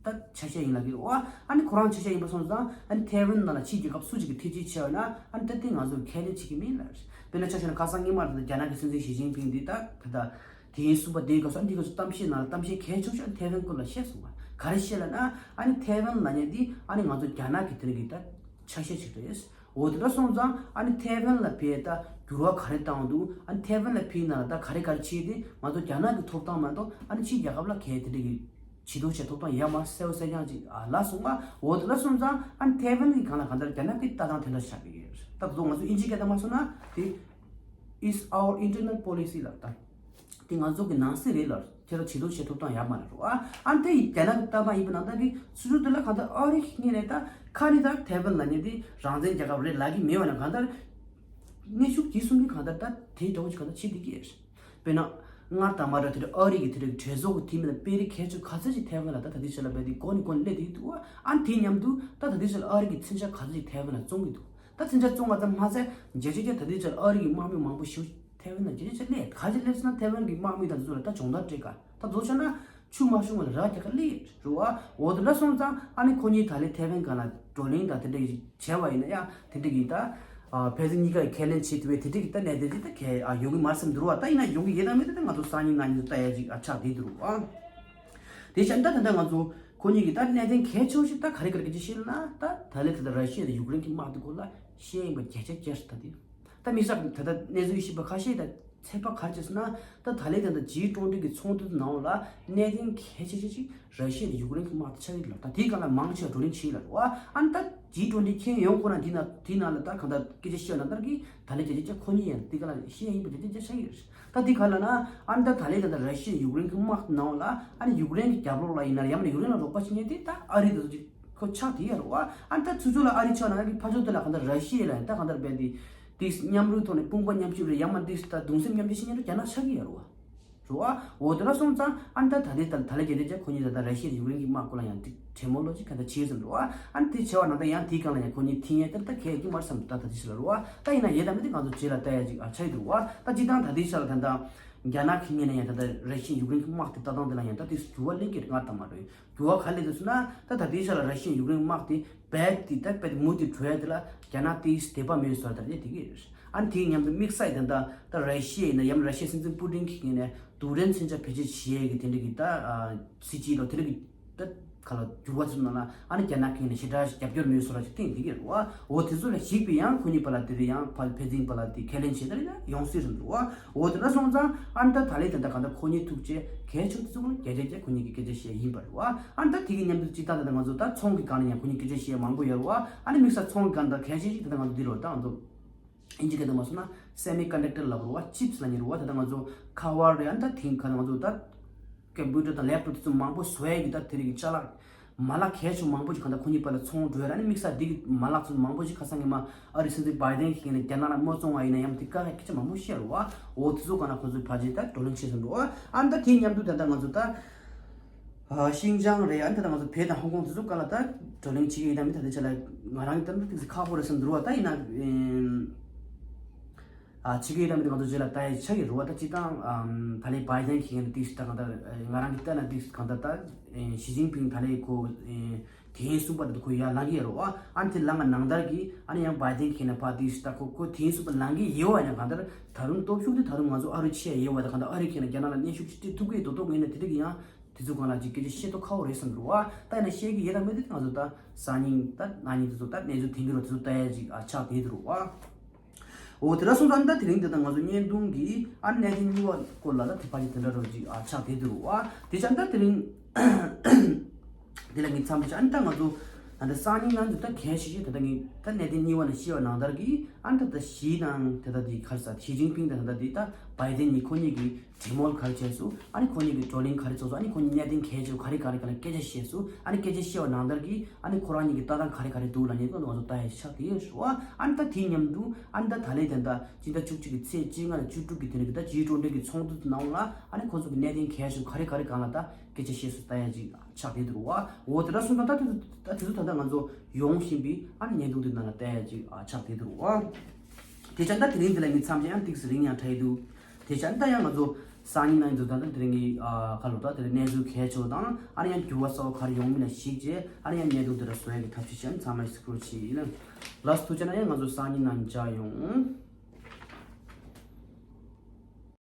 ད་ཆ་ཤས་ཡིན་ལབ་ཀྱི་རེད་བ། ཨ་ནི་ཁོ་རང་ཆ་ཤས་ཡིན་པ་སོང་ཙང་ཨ་ནི་ཐའེ་ཝན་ནང་ལ་ཕྱིའི་རྒྱལ་ཁབ་སུ་ཞིག་གིས་ཐེ་བྱུས་བྱས་པ་ན་ཨ་ནི་ད་ལྟའི་ང་ཚོ་ཁས་ལེན་བྱེད་ཀྱི་མིན་ལབ། དཔེར་ན་ཆ་བཞག་ན་ཁ་སང་ཉི་མ་རེད་ད་རྒྱ་ནག་གི་སྲིད་འཛིན་ཞི་ཅིན་ཕིང་འདི་ད་ད་ད་དེ་ཡིན་གསུངས་པ་དེའི་སྐབས་སུ་ཨ་ནི་དེའི་སྐབས་སུ་གཏམ་བཤད་ནང་ལ་གཏམ་བཤད་གལ་ཆེ་ཤོས་ཨ་ནི་ཐའེ་ཝན་སྐོར་ལ་བཤད་སོང་བ། ག་རེ་བཤད་ལབ་ན་ཨ་ནི་ཐའེ་ཝན་ལབ་མཁན་འདི་ཨ་ནི་ང་ཚོ་རྒྱ་ནག་གི་དེ་རིང་གི་ད་ཆ་ཤས་ཅིག་རེད། འོ་དེ་འདྲ་སོང་ཙང་ཨ་ནི་ཐའེ་ཝན་ལ་ཕའི་ད་འགྱུར་བ་ག་རེ་བཏང་འདུག་ཨ་ནི་ཐའེ་ཝན་ལ་ཕའི་ནང་ལ་ད་ག་རེ་ག་རེ་བྱས་ཏེ་ང་ཚོ་རྒྱ་ནག་གི་ཐོབ་ཐང་མ་གཏོགས་ཨ་ནི་ཕྱིའི་རྒྱལ་ཁབ་ལ་གལ་དེ་འདྲ་གི་བྱེད་ཐུབ་བྱེད་ཐུབ་སྟངས་ཡ་མ་གསལ་བོ་གསལ་རྐྱང་ཅིག་ཨ་ལ་སོང་ང་། འོ་དེ་ལ་སོང་ཙང་ཨ་ནི་ཐའེ་ཝན་གྱི་སྒང་ལ་གང་ལྟར་རྒྱ་ནག་གི་ལྟ་སྟངས་དེ་འདྲ་ཆགས་ཀྱི་ཡོད། ད་དུང་ང་ཚོ་དབྱིན་ཇིའི་སྐད་བརྡ་མ་སོང་ན་དེ་is our internal policy ལ་ད་དེ་ང་ཚོ་གི་ནང་སྲིད་རེད་ལ་ཁྱེད་རང་བྱེད་ཐུབ་བྱེད་ཐུབ་སྟངས་ཡ་མ་རེད་རོ། ཨ་ཨ་ནི་དེ་ཡི་རྒྱ་ནག་གི་ལྟ་སྟངས་ཡིན་པ་ནང་ལྟར་གི་སོ་སོ་དེ་ལ་གང་ལྟར་ཨ་རི་ངོས་ནས་ད་ཁ་ནི་ད་ཐའེ་ཝན་ལབ་མཁན་དེ་རང་བཙན་རྒྱལ་ཁབ་རེད་ལབ་ཀྱི་མེད་པ་ན་གང་ལྟར་གནོན་ཤུགས་ཀྱིས་གསུང་གི་གང་ལྟར་ད་དེ་འདྲ་བོ་ཅིག་གང་ལྟར་བྱེད་བསྡད་ཀྱི་ཡོད་རེད། དཔེར་ན། སྔར་དང་མ་འདྲ་དེ་འདྲ་ཨ་རི་གི་དེ་འདྲ་གྲོས་ཚོགས་ཀྱི་འཐུས་མི་དང་དཔོན་རིགས་གལ་ཆེ་ག་ཚོད་ཅིག་ཐའེ་ཝན་ལ་ད་ད་ལྟའི་ཆར་ལ་རྦད་དེ་འགོ་ནས་འགོ་ནས་སླེབས་བསྡད་ཀྱི་འདུག་ཨ་ནི་དེའི་མཉམ་དུ་ད་ད་ལྟའི་ཆར་ལ་ཨ་རི་གི་མཚོན་ཆ་ག་ཚོད་ཅིག་ཐའེ་ཝན་ལ་བཙོང་གི་འདུག་ད་མཚོན་ཆ་བཙོང་བ་ཙམ་མ་ཟད་བརྒྱ་ཆ་བརྒྱ་ད་ལྟའི་ཆར་ཨ་རི་གི་དམག་མི་མང་པོ་ཞེ་པོ་ཐའེ་ཝན་ལ་བརྒྱ་ཆ་བརྒྱ་སླེབས། ག་ཚོད་སླེབས་སོང་ན་ཐའེ་ཝན་གི་དམག་མི་དང་དེ་ཚོ་ལ་ད་སྦྱོང་བརྡར་སྤྲད་ག་ད་མདོར་བྱས་ན་ཆུ་མ་ཤོང་བ་ལ་ར་རྒྱག་ག་སླེབས་རེད་བ། འོ་དེ་འདྲ་སོང་ཙང་ཨ་ནི་ཁོ་གཉིས་ད་ལན་ཐའེ་ཝན་སྒང་ལ་བགྲོ་གླེང་དང་དེ་འདྲ་གི་བྱས་པ་ཡིན་ན་ཡང་དེ་འདྲ་གི་ད། ཕན་ཚུན་གཉིས་ཀ་ཡི་ཁས་ལེན་བྱེད་ཐུབ་པའི་དེ་འདྲ་གི་ད་གནད་དོན་ཅིག་ད་གལ་ཡོང་གི་མ་རེད་བསམ་འདུག་བ། ད་ཡིན་ན་ཡོང་གི་ཡོད་དམ་མེད་ད་ང་ཚོ་སང་ཉིན་གནངས་ཉིན་ལྟ་ཡ་ཅིག་ཆགས་བསྡད་འདུག་བ། དེ་བཞིན་ད་ད་ལྟ་ང་ཚོ་ཁོ་གཉིས་ཀྱི་ད་གནད་དོན་གལ་ཆེ་བ་ཞིག་ད་ག་རེ་ག་རེ་ག་ཅིག་བཤད་ན་ད་ད་ལན་ད་ལྟ་ར་ཤི་ཡ་དང་ཡུཀ་རེན་གྱི་དམག་དེ་སྐོར་ལ་བཤད་ཡིན་པ་བརྒྱ་ཆ་བརྒྱ་རེད། ད་དེ་ད་མི་ས་ད་ད་གནས་ཚུལ་ཤེས་པ་ཁ་ཤས་ད་ཚད་པ་ག་རེ་བྱས་སོང་ན་ད་ད་ལན་ད་ད་ཇི་ཊུ་ཝེན་ཊི་གི་ཚོགས་འདུ་ནང་ལ་གནད་དོན་གལ་ཆེ་ཤོས་ཅིག་ར་ཤི་ཡ་དང་ཡུཀ་རེན་གྱི་དམག་དེ་ཆགས་ཡོད་ལ་ད་དེའི་སྒང་ལ་མང་ཆེ་བ་བགྲོ་གླེང་བྱས་ལ་རེད་བ། ཨ་ནི་ད་ཇི་ཊུ་ཝེན་ཊི་མཁྱེན་ཡོང་ཁོ་ན་དེ་ན་དེ་ནང་ལ་ད་གང་ལྟར་སྐད་ཆ་བཤད་ན་ལྟར་གི་ད་ལན་བརྒྱ་ཆ་བརྒྱ་ཁོ་གཉིས་ཡང་དེ་ག་ལ་བཤད་ཡིན་པ་བརྒྱ་ཆ་བརྒྱ་ཆགས་ཡོད་རེད། ད་དེ་ག་ལ་ན་ཨ་ནི་ད་ད་ལན་ད་ད་ར་ཤི་ཡ་ཡུཀ་རེན་གྱི་དམག་ནང་ལ་ཨ་ནི་ཡུཀ་རེན་གྱི་རྒྱབ་ལོགས་ལ་ཡིན་ན་ཡང་ན་ཡུཀ་རེན་ལ་རོགས་པ་བྱེད་མཁན་དེ་ད་ཨ་རི་དེ་ཚོ་ཅིག་ཁོ་ཆགས་དེ་ཡ་རེད་བ། ཨ་ནི་ད་ཚུར་ཚུར་ལ་ཨ་རི་ཆགས་ན་གི་ཕར་ཕྱོགས་དེ་ལ་གང་ལྟར་ར་ཤི་ཡ་ལ་ཡིན་ད་གང་ལྟར་བས་དེ་དེ་མཉམ་རུབ་ཐོག་ནས་དཔུང་པ་མཉམ་གཤིབ་རེད་ཡང་མ་དེ་ད་གདུང་སེམས་མཉམ་སྐྱེད་བྱེད་མཁན་རེད་རྒྱ་ནག་ཆགས་ཀྱི་ཡ་རེད་བ། རོ་བ། འོ་དེ་འདྲ་སོང་ཙང་ཨ་ནི་ད་ད་ལྟའི་ད་ད་ལྟ་རྒྱལ་སྤྱིའི་ཁོ་གཉིས་ད་ལྟ་ར་ཤི་ཡ་ཡུཀ་རེན་གྱི་དམག་སྐོར་ལ་ཡང་ཏི་གྲོས་མོལ་ལོ་ཅིག་ག་ད་བྱས་ཟིན་རོ་བ། ཨ་ནི་དེ་བྱས་པ་ན་ད་ཡང་དེའི་སྒང་ལ་ཡང་ཁོ་གཉིས་ཐིང་ཡས་ད་ད་གལ་གྱི་མར་བསམ་ད་ད་དེ་ཤི་ལ་རོ་བ། ད་ཡིན་ན་ཡས་ད་མི་དེ་ང་ཚོ་རྗེས་ལ་ལྟ་ཡ་ཅིག་ཨ་ཆ་ཡི་འདུག་བ། ད་སྤྱི་བཏང་ད་དེ་ཤ་ལ་ད་ད་རྒྱ་ནག་གི་ངོས་ནས་ཡང་ད་ད་ར་ཤི་ཡ་ཡུཀ་རེན་གྱི་དམག་དེ་ལྟ་སྟངས་དེ་ལ་ཡང་ད་དེ་འགྱུར་བ་ལེན་གྱི་ང་ལྟ་མ་རེད། འགྱུར་བ་ག་ལས་འདུག་ཟེར་ན་ད་ད་དེ་ཤ་ལ་ར་ཤི་ཡ་ཡུཀ་རེན་དམག་དེ་རྦད་དེ་ད་རྦད་མུ་མཐུད་འགྲོ་ཡ་དེ་ལ་རྒྱ་ནག་དེའི་དད་པ་མེད་བཟོ་ལྟར་ཡ་དེ་གི་རེད། ཨ་ནི་དེའི་མཉམ་དུ་དམིགས་བསལ་དེ་འདྲ་ད་ར་ཤི་ཡ་ཡིན་ན་ཡང་ར་ཤི་ཡའི་སྲིད་འཛིན་པུ་ཏིན་གྱི་ངོས་ནས་རྡུལ་ཕྲན་མཚོན་ཆ་བེད་སྤྱོད་བྱེད་ཡས་ཀྱི་དེ་འདྲ་གི་ད་སྲིད་ཇུས་དང་དེ་འདྲ་གི་ད་ག་ལ་འགྱུར་བ་ཚུད་ན་ལ་ཨ་ནི་རྒྱ་ནག་གི་ངོས་ནས་ཞེ་དྲག་རྒྱབ་སྐྱོར་མེད་བཟོ་ལ་ཅིག་བསྟན་དེ་གི་རེད་བ། འོ་དེ་ཚོ་ལ་གཞིགས་པའི་ཡང་ཁོ་གཉིས་བར་ལ་དེ་རེད་ཡང་ཕ་ཕན་ཚུན་བར་ལ་དེ་ཁས་ལེན་བྱེད་ད་རེད་ཡང་ཡོང་སྲིད་རེད་འདུག་བ། འོ་དེ་འདྲ་སོང་ཙང་ཨ་ནི་ད་ད་ལས་དེ་འདྲ་ག་འདྲ་ཁོ་གཉིས་ཐུག་བྱས་གལ་ཆེ་དེ་ཚོ་ལ་རྒྱ་རྒྱ་རྒྱ་ཁོ་གཉིས་ཀྱི་སྐད་ཆ་བཤད་ཡིན་པ་རེད་བ། ཨ་ནི་ད་དེ་གི་མཉམ་དུ་ཅི་ལྟར་ད་ང་ཚོ་ད་ཚོང་གི་སྒང་ནས་ཡང་ཁོ་གཉིས་སྐད་ཆ་བཤད་མང་པོ་ཡོད་རེད་བ། ཨ་ནི་དམིགས་བསལ་ཚོང་གི་སྒང་ད་གལ་ཆེ་ཞིག་ད་ང་ཚོ་འདི་རེད་བ། ད་ང་ཚོ་ཨིན་ཇི་སྐད་དུ་མ་སོང་ན་སེ་མི་ཀོན་ཌག་ཊར་ལབ་རེད་བ། ཅིབ་སི་ལབ་ནི་རེད་བ། ད་ད་ང་ཚོ་ཁ་བར་རེད། ཨ་ནི་ད་དེང་ག་ང་ཚོ་ད་ཀམ་པུ་ཊར་དང་ལེབ་ཊོབ་དེ་ཚོ་མང་པོ་བཟོ་ཡས་ཀྱི་ད་དེ་རིགས་ཀྱི་ཅ་ལག་མ་ལག་གལ་ཆེ་མང་པོ་ཅིག་གང་ལྟར་ཁོ་གཉིས་བར་ལ་ཚོང་འགྲོ་ཡ་རེད། ཨ་ནི་དམིགས་བསལ་འདི་གི་མ་ལག་ཚོ་མང་པོ་ཅིག་ཁ་སང་ཉི་མ་ཨ་རིའི་སྲིད་འཛིན་བྷའི་ཌེན་གྱིས་ནས་རྒྱ་ནག་ལ་མ་བཙོང་བ་ཡིན་ན་ཡང་དེ་དཀའ་ཁག་སྐད་ཆ་མང་པོ་བཤད་རེད་བ། འོ་དེ་ཚོ་གང་ལ་ཁོ་ཚོའི་ཕ་རྗེས་ད་བགྲོ་གླེང་བྱེད་བསམ་འགྲོ་བ། ཨ་ནི་ད་དེའི་མཉམ་དུ་ད་ལྟ་ང་ཚོ་ད་ཨ་ཤིན་ཅང་རེད། ཨ་ནི་ད་ལྟ་ང་ཚོ་བོད་དང་ཧོང་ཀོང་དེ་ཚོ་གང་ལ་ད་བགྲོ་གླེང་བྱེད་ཀྱི་ཡིན། ད་མི་ད་ལྟ་ཆ་ལ་ང་རང་གི་ད་ལྟ་ཏིག་ཙམ་ཁག་པོ་རེད་བསམ་འགྲོ་བ། ད་ཡིན་ན་ཨ་ཕྱི་རྒྱལ་ལ་མི་ང་ཚོ་རྗེས་ལ་ལྟ་ཡ་ཆགས་ཀྱི་རེད་བ། ད་སྤྱི་བཏང་ཨམ་ད་ལན་བྷའི་ཌེན་གྱིས་ཏིག་ད་གང་ལྟར་ང་རང་གི་ལྟ་ན་ཏིག་གང་ལྟར་ད་ཞི་ཅིན་ཕིང་ད་ལན་ཁོ་དེ་ཡིན་གསུངས་པ་དེ་ཁོ་ཡར་ལངས་ཀྱི་རེད་བ། ཨ་ནི་དེ་ལངས་པ་ནང་ལྟར་གྱི་ཨ་ནི་ཡང་བྷའི་ཌེན་གྱིས་ན་ཕ་ཏིག་ད་ཁོ་ཁོ་དེ་ཡིན་གསུངས་པ་ལངས་ཀྱི་ཡོད་བ། ཡང་གང་ལྟར་ད་རུང་སྟོབས་ཤུགས་དེ་ད་རུང་ང་ཚོ་ཨ་རུ་ཆེ་ཡ་ཡོད་བ། ད་གང་ལྟར་ཨ་རི་གྱིས་ན་རྒྱ་ནག་ལ་གནོན་ཤུགས་ཅིག་སྤྲད་ཐུབ་ཀྱི་ཡོད་མདོག་མདོག་ཡིན་ན་དེ་འདྲ་གི་ཡང་དེ་ཚོ་གང་ལ་ཅིག་སྐད་ཆ་བཤད་མདོག་ཁ་པོ་རེད་བསམ་འགྲོ་བ། ད་ཡིན་ན་བཤད་ཀྱི་ཡོད་ད་མེད་དེ་ང་ཚོ་ད་སང་ཉིན་ད་གནངས་ཉིན་དེ་ཚོ་ད་གནས་ཚུལ་ཐོན་གྱི་རེད། དེ་ཚོ་ལྟ་ཡ་ཅིག་ཨ་ཆགས་བསྡད་འདུག་བ། འོ་དེ་འདྲ་སོང་ཙང་ད་དེ་རིང་འདི་ད་ང་ཚོ་བརྙན་ཐུང་གི་ཨ་གནད་དོན་གཉིས་པ་སྐོར་ལ་ད་དེ་ཕ་གི་དེ་འདྲ་རོ་ཅིག་ཨ་ཆགས་བསྡད་འདུག་བ། དེ་ཆ་ད་དེ་རིང་དེ་ལ་ངས་མཚམས་ཆ་ཨ་ནི་ད་ང་ཚོ་ད་ལྟ་སང་ཉིན་ནང་དུ་ད་གལ་ཆེ་ཤོས་ད་ལྟ་ངས་ད་གནད་དོན་གཉིས་པ་ནས་བཤད་པ་ནང་ལྟར་གྱི་ཨ་ནི་ད་ལྟ་ཞི་དང་ད་ལྟ་དེ་ག་རེ་ཟ་ཞི་ཅིན་ཕིང་དང་ད་ལྟ་དེ་ད་བྷའི་ཌེན་གཉིས་ཁོ་གཉིས་ཀྱི་གྲོས་མོལ་ག་རེ་བྱས་སོང་། ཨ་ནི་ཁོ་གཉིས་ཀྱི་བགྲོ་གླེང་ག་རེ་ཚོགས་སོང་། ཨ་ནི་ཁོ་གཉིས་གནད་དོན་གལ་ཆེ་བ་ག་རེ་ག་རེ་ག་ལ་སྐད་ཆ་བཤད་སོང་། ཨ་ནི་སྐད་ཆ་བཤད་པ་ནང་ལྟར་གྱི་ཨ་ནི་ཁོ་རང་གཉིས་ཀྱི་ལྟ་སྟངས་ག་རེ་ག་རེ་འདུག་ལབ་མཁན་ང་ཚོ་ལྟ་ཡ་ཆགས་བསྡད་ཡོད་རེད་བ། ཨ་ནི་ད་དེའི་མཉམ་དུ་ཨ་ནི་ད་ད་ལན་དེ་འདྲ་སྤྱི་ཟླ་བཅུ་གཅིག་གི་ཚེས་བཅོ་ལྔ་ནས་བཅུ་དྲུག་གི་དེ་རིང་གི་ད་ཇི་ཊུ་ཝེན་ཊི་གི་ཚོགས་འདུ་ནང་ལ་ཨ་ནི་ཁོ་ཚོ་གི་གནད་དོན་གལ་ཆེ་བ་ག་རེ་ག་རེ་སྒང་ལ་ད་སྐད་ཆ་བཤད་སོང་ལྟ་ཡ་ཅིག་ཆགས་བསྡད་འདུག་བ། འོ་དེ་འདྲ་སོང་ཙང་ད་དེ་ཚོ་ད་དེ་ཚོ་ད་ལྟ་ང་ཚོ་ཡོང་བཞིན་པའི་ཨ་ནི་བརྙན་ཐུང་དེ་ནང་ལ་ལྟ་ཡ་ཅིག་ཆགས་བསྡད་འདུག་བ། དེ་ཆ་ད་དེ་རིང་འདི་ལ་ངས་མཚམས་ཆ་ཡང་ཏིག་ཙམ་རིང་ཡང་ཁྲ་ཡི་འདུག་དེ་ཆ་ད་ཡང་ང་ཚོ་སང་ཉིན་ནང་འདུག་ད་ལྟ་དེ་རིང་གི་ཨ་ཁ་ལོ་ད་དེ་རིང་གནས་ཚུལ་གལ་ཆེ་བ་དང་ཨ་ནི་ཡང་འགྱུར་བ་གསར་བ་ག་རེ་ཡོང་མིན་ལ་གཞིགས་བྱས་ཨ་ནི་ཡང་བརྙན་ཐུང་དེ་འདྲ་བཟོ་ཡ་གི་ཐབས་ཤེས་བྱས་ཚང་མ་ཤིག་སྐོར་ཆེ་ཡིན་ལ། ལགས་སོ། ཐུགས་རྗེ་གནང་། ཡང་ང་ཚོ་སང་ཉིན་ནང་མཇལ་ཡོང་།